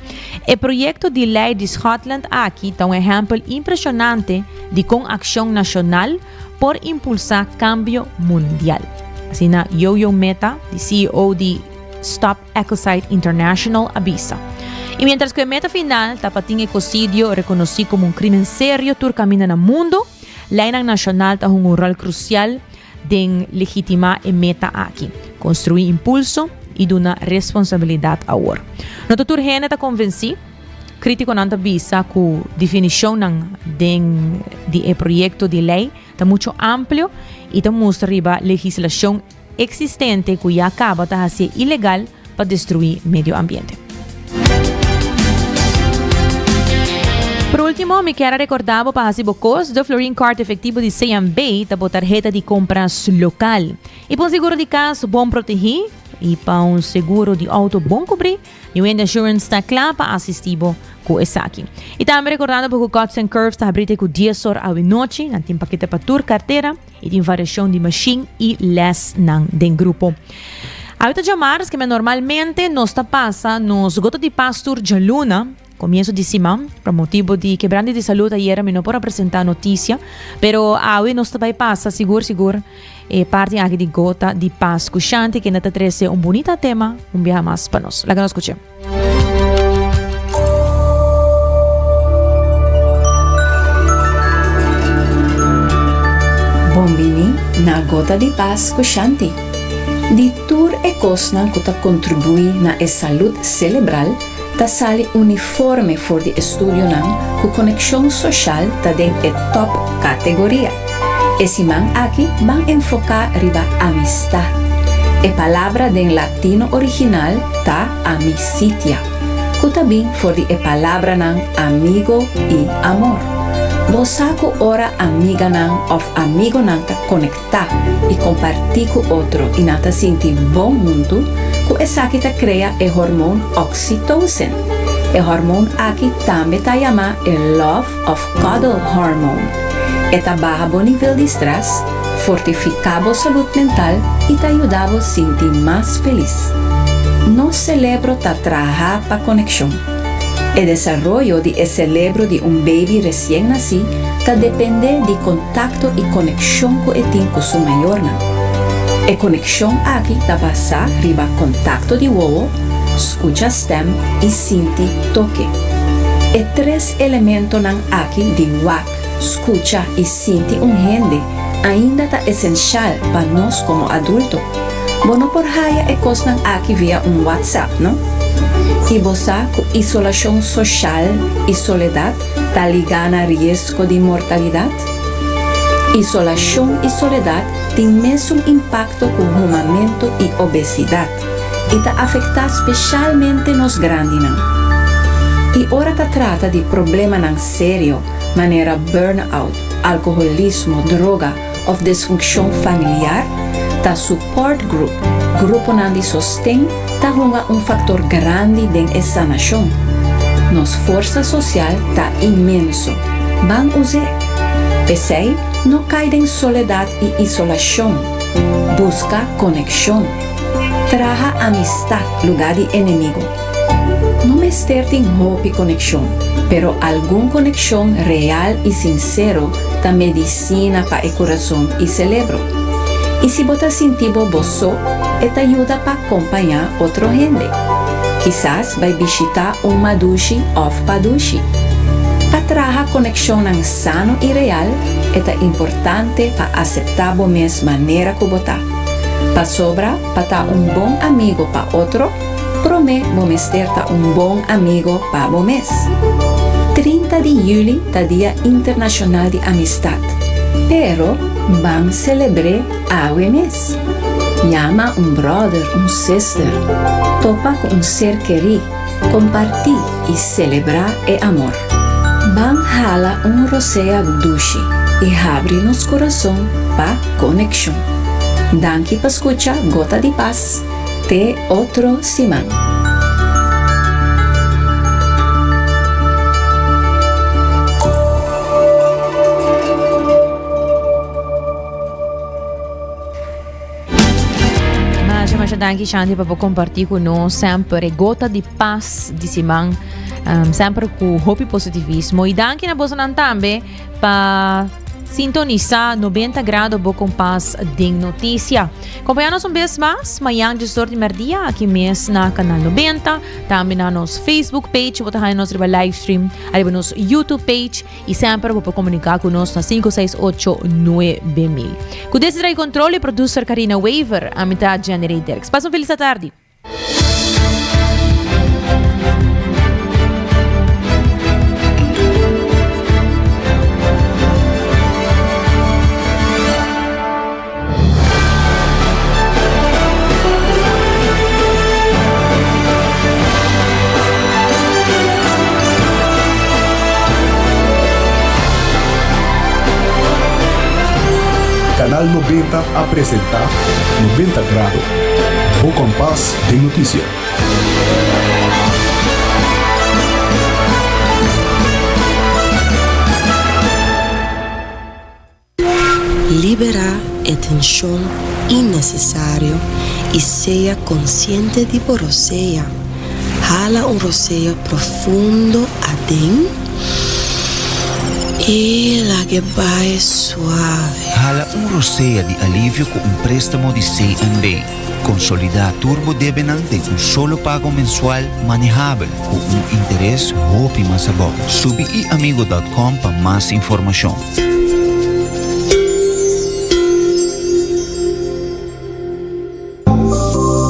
E proyekto di lei di Schotland aki ta un ehèmpel impreshonante di kon akshon nashonal por impulsá kambio mundial. Asina Yoyo Mehta, di CEO di Stop Ecocide International a bisa. I miéntras ku e meta final ta pa tin ekosidio rekonosí komo un krímen serio tur kaminda na mundu, leinan nashonal ta hunga un ròl krusial den legitimá e meta aki, konstruí impulso i duna responsabilidat awor. No ta tur hende ta konvensí. Krítikonan ta bisa ku definishonnan den di e proyekto di lei ta muchu amplio i ta mustra riba legislashon eksistente ku ya kaba ta hasié ilegal pa destruí medio ambiente. Por último, mi kier a rekordá bo pa hasi bo kos, De Florin Card efektivo di CMB ta bo tarheta di kompras lokal. I pa un seguro di kas bon protegí i pa un seguro di outo bon kubrí, New End Assurance ta kla pa asistí bo ku esaki. I tambe rekordando bo ku Cuts and Curves ta habrí te ku dies or awinochi. Nan tin pakete pa tur kartera. I tin variashon di mashin i lèsnan den grupo. Awe ta djamars keme normalmente nos ta pasa nos gota di pas tur djaluna, komienso di siman. Pa motibu di kebrante di salud ayera mi no por a presenta notisia, pero awe nos ta bai pasa sigur sigur e parti aki di gota di pas ku Shanti kende ta trese un bunita tema un biaha mas pa nos. Laga nos skuch'e. Bon bini na Gota di Pas ku Shanti. Di tur e kosnan ku ta kontribuí na e salud selebral ta sali uniforme for di estudionan ku konekshon soshal ta den e tòp kategoria. E siman aki ban enfoká riba amistat. E palabra den latino original ta amicitia, ku ta bin for di e palabranan amigo i amor. Bo sa ku ora amiganan òf amigonan ta konektá i kompartí ku otro i nan ta sinti bon huntu, ku esaki ta krea e hormoon oxytocin. E hormoon aki tambe ta yamá e love òf cuddle hormone. E ta baha bo nivel di strès, fortifiká bo salud mental i ta yuda bo sinti mas felis. Nos selebro ta traha pa konekshon. E desaroyo di e selebro di un baby resien nasí ta dependé di kontakto i konekshon ku e tin ku su mayornan. E konekshon aki ta basá riba kontakto di wowo, skucha stèm i sinti toke. E tres elementonan aki di wak, skucha i sinti un hende ainda ta esenshal pa nos komo adulto. Bo no por haya e kosnan aki via un WhatsApp, no? I bo sa ku isolashon soshal i soledat ta ligá na riesgo di mortalidat? Isolashon i soledat tin mesun impakto ku humamentu i obesidat i ta afektá speshalmente nos grandinan. I ora ta trata di problemanan serio, manera burnout, alkoholismo, droga òf disfunkshon familiar, ta support group, gruponan di sosten, ta hunga un faktor grandi den e sanashon. Nos forsa sosial ta inmenso. Ban us'é! P'esei, no kai den soledat i isolashon. Buska konekshon. Traha amistat lugá di enemigo. No mester tin hopi konekshon, pero algun konekshon real i sinsero ta medisina pa e kurason i selebro. I si bo ta sinti bo bo so, e ta yuda pa kompañá otro hende. Kisas bai bishitá un madushi òf padushi. Pa traha konekshonnan sano i real, e ta importante pa aseptá bo mes manera ku bo ta. Pasobra pa ta un bon amigo pa otro, Promé bo mester ta un bon amigo pa bo mes. 30 di yüli ta Dia Internashonal di Amistat, pero ban selebr'é awe mes. Yama un bròder, un sister, topa ku un ser kerí, kompartí i selebrá e amor. Ban hala un rosea dushi. i habri nos kurason pa konekshon. Danki pa skucha Gota di Pas. Te otro siman. Masha, masha danki Shanti pa bo comparti cu nos semper e gota di paz di siman. Um, semper cu hopi positivismo. Y danki na bosonan tambe pa sintonisa 90 grado bo kompas den noticia. Compaña nos un bes mas mañan djesdor di merdia aki mes na Canal 90, tambe na nos Facebook page, bo ta haña nos riba live stream, ariba nos YouTube page y semper bo por comunica cu nos na 568 9000. Cu desde control y producer Karina Wever, ami ta Jenny Ray Dirks. Pasa un feliz tardi. Canal 90 a presenta 90 Grado, bo kompas den notisia. Liberá e tenshon innesesario i sea konsiente di bo rosea. Hala un rosea profundo aden i lag'e bai suave. Hala un rosea di alivio ku un préstamo di CNB. Konsolidá tur bo debenan den un solo pago mensual manehabel ku un interes hopi mas abou. Subi iamigo dòt kòm pa mas informashon.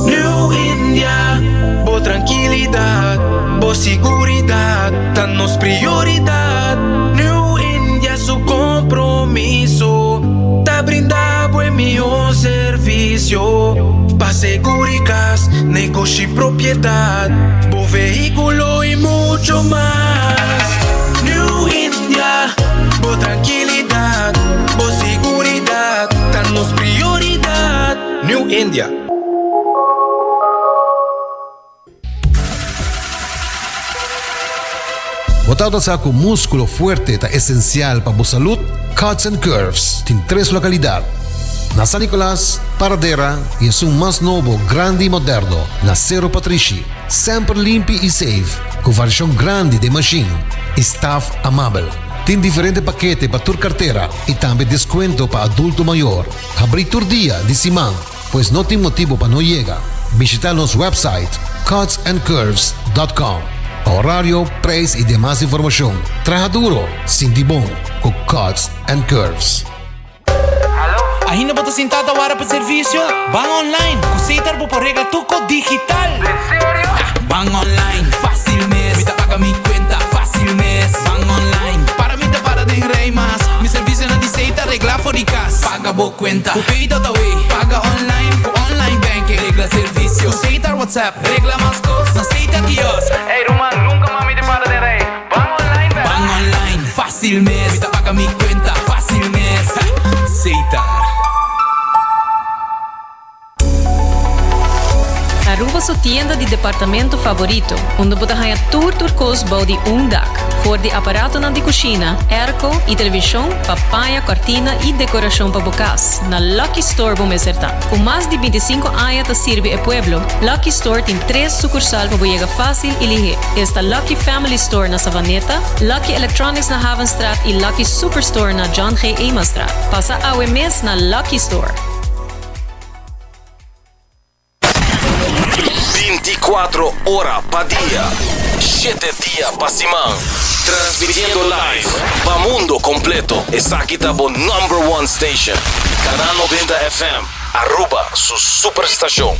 New India, bo trankilidat, bo siguridat ta nos prioridat. New India su kompromiso ta brinda bo e mihó servisio pa seguri kas, negoshi, propiedat, bo vehíkulo i mucho mas. New India, bo trankilidat, bo siguridat ta nos prioridat. New India. Bo tabata sa ku múskulo fuerte ta esensial pa bo salud? Cuts and Curves tin tres lokalidat, na San Nicolas, Paradera i esun mas nobo, grandi i moderno na Sero Patrishi. Semper limpi i safe, ku variashon grandi den mashin i staf amabel. Tin diferente pakete pa tur kartera i tambe deskuento pa adulto mayor. Habrí tur dia di siman, pues no tin motibu pa no yega. Bishita nos website cutsandcurves.com pa horario, prijs i demas informashon. Traha duro, sinti bon ku Cuts and Curves. Ainda bo ta sinta ta wara pa servicio? Ban online! Cu Setar bo por regla tur cos digital! En serio? Ban online, facil mes! Mi ta paga mi cuenta, facil mes! Ban online, para mi ta para den rij mas! Mi servicionan di Setar regla for di cas! Paga bo cuenta cu Pay.awe! Paga online cu online banking! Regla servicio cu Setar WhatsApp! Regla mas cos na Setar Kiosk! Ey ruman, nunca mas mi ta para den rij! Ban online bek! Ban online, facil mes! Mi ta paga mi cuenta, facil mes! Setar. Aruba su tienda di departamento favorito, unda bo ta haña tur tur kos bou di un dak. For di aparatonan di kushina, airco i televishon pa paña, kòrtina i dekorashon pa bo kas, na Lucky Store bo mester ta. Ku mas di bintisinko aña ta sirbi e pueblo, Lucky Store tin tres sukursal pa bo yega fásil i lihé. Esta Lucky Family Store na Savaneta, Lucky Electronics na Havenstraat i Lucky Superstore na John G. Emastraat. Pasa awe mes na Lucky Store. 24 ora pa dia, shete dia pa siman. Transmitiendo live pa mundo completo. Esaki ta bo number one station. Canal 90 FM, Aruba su superstacion.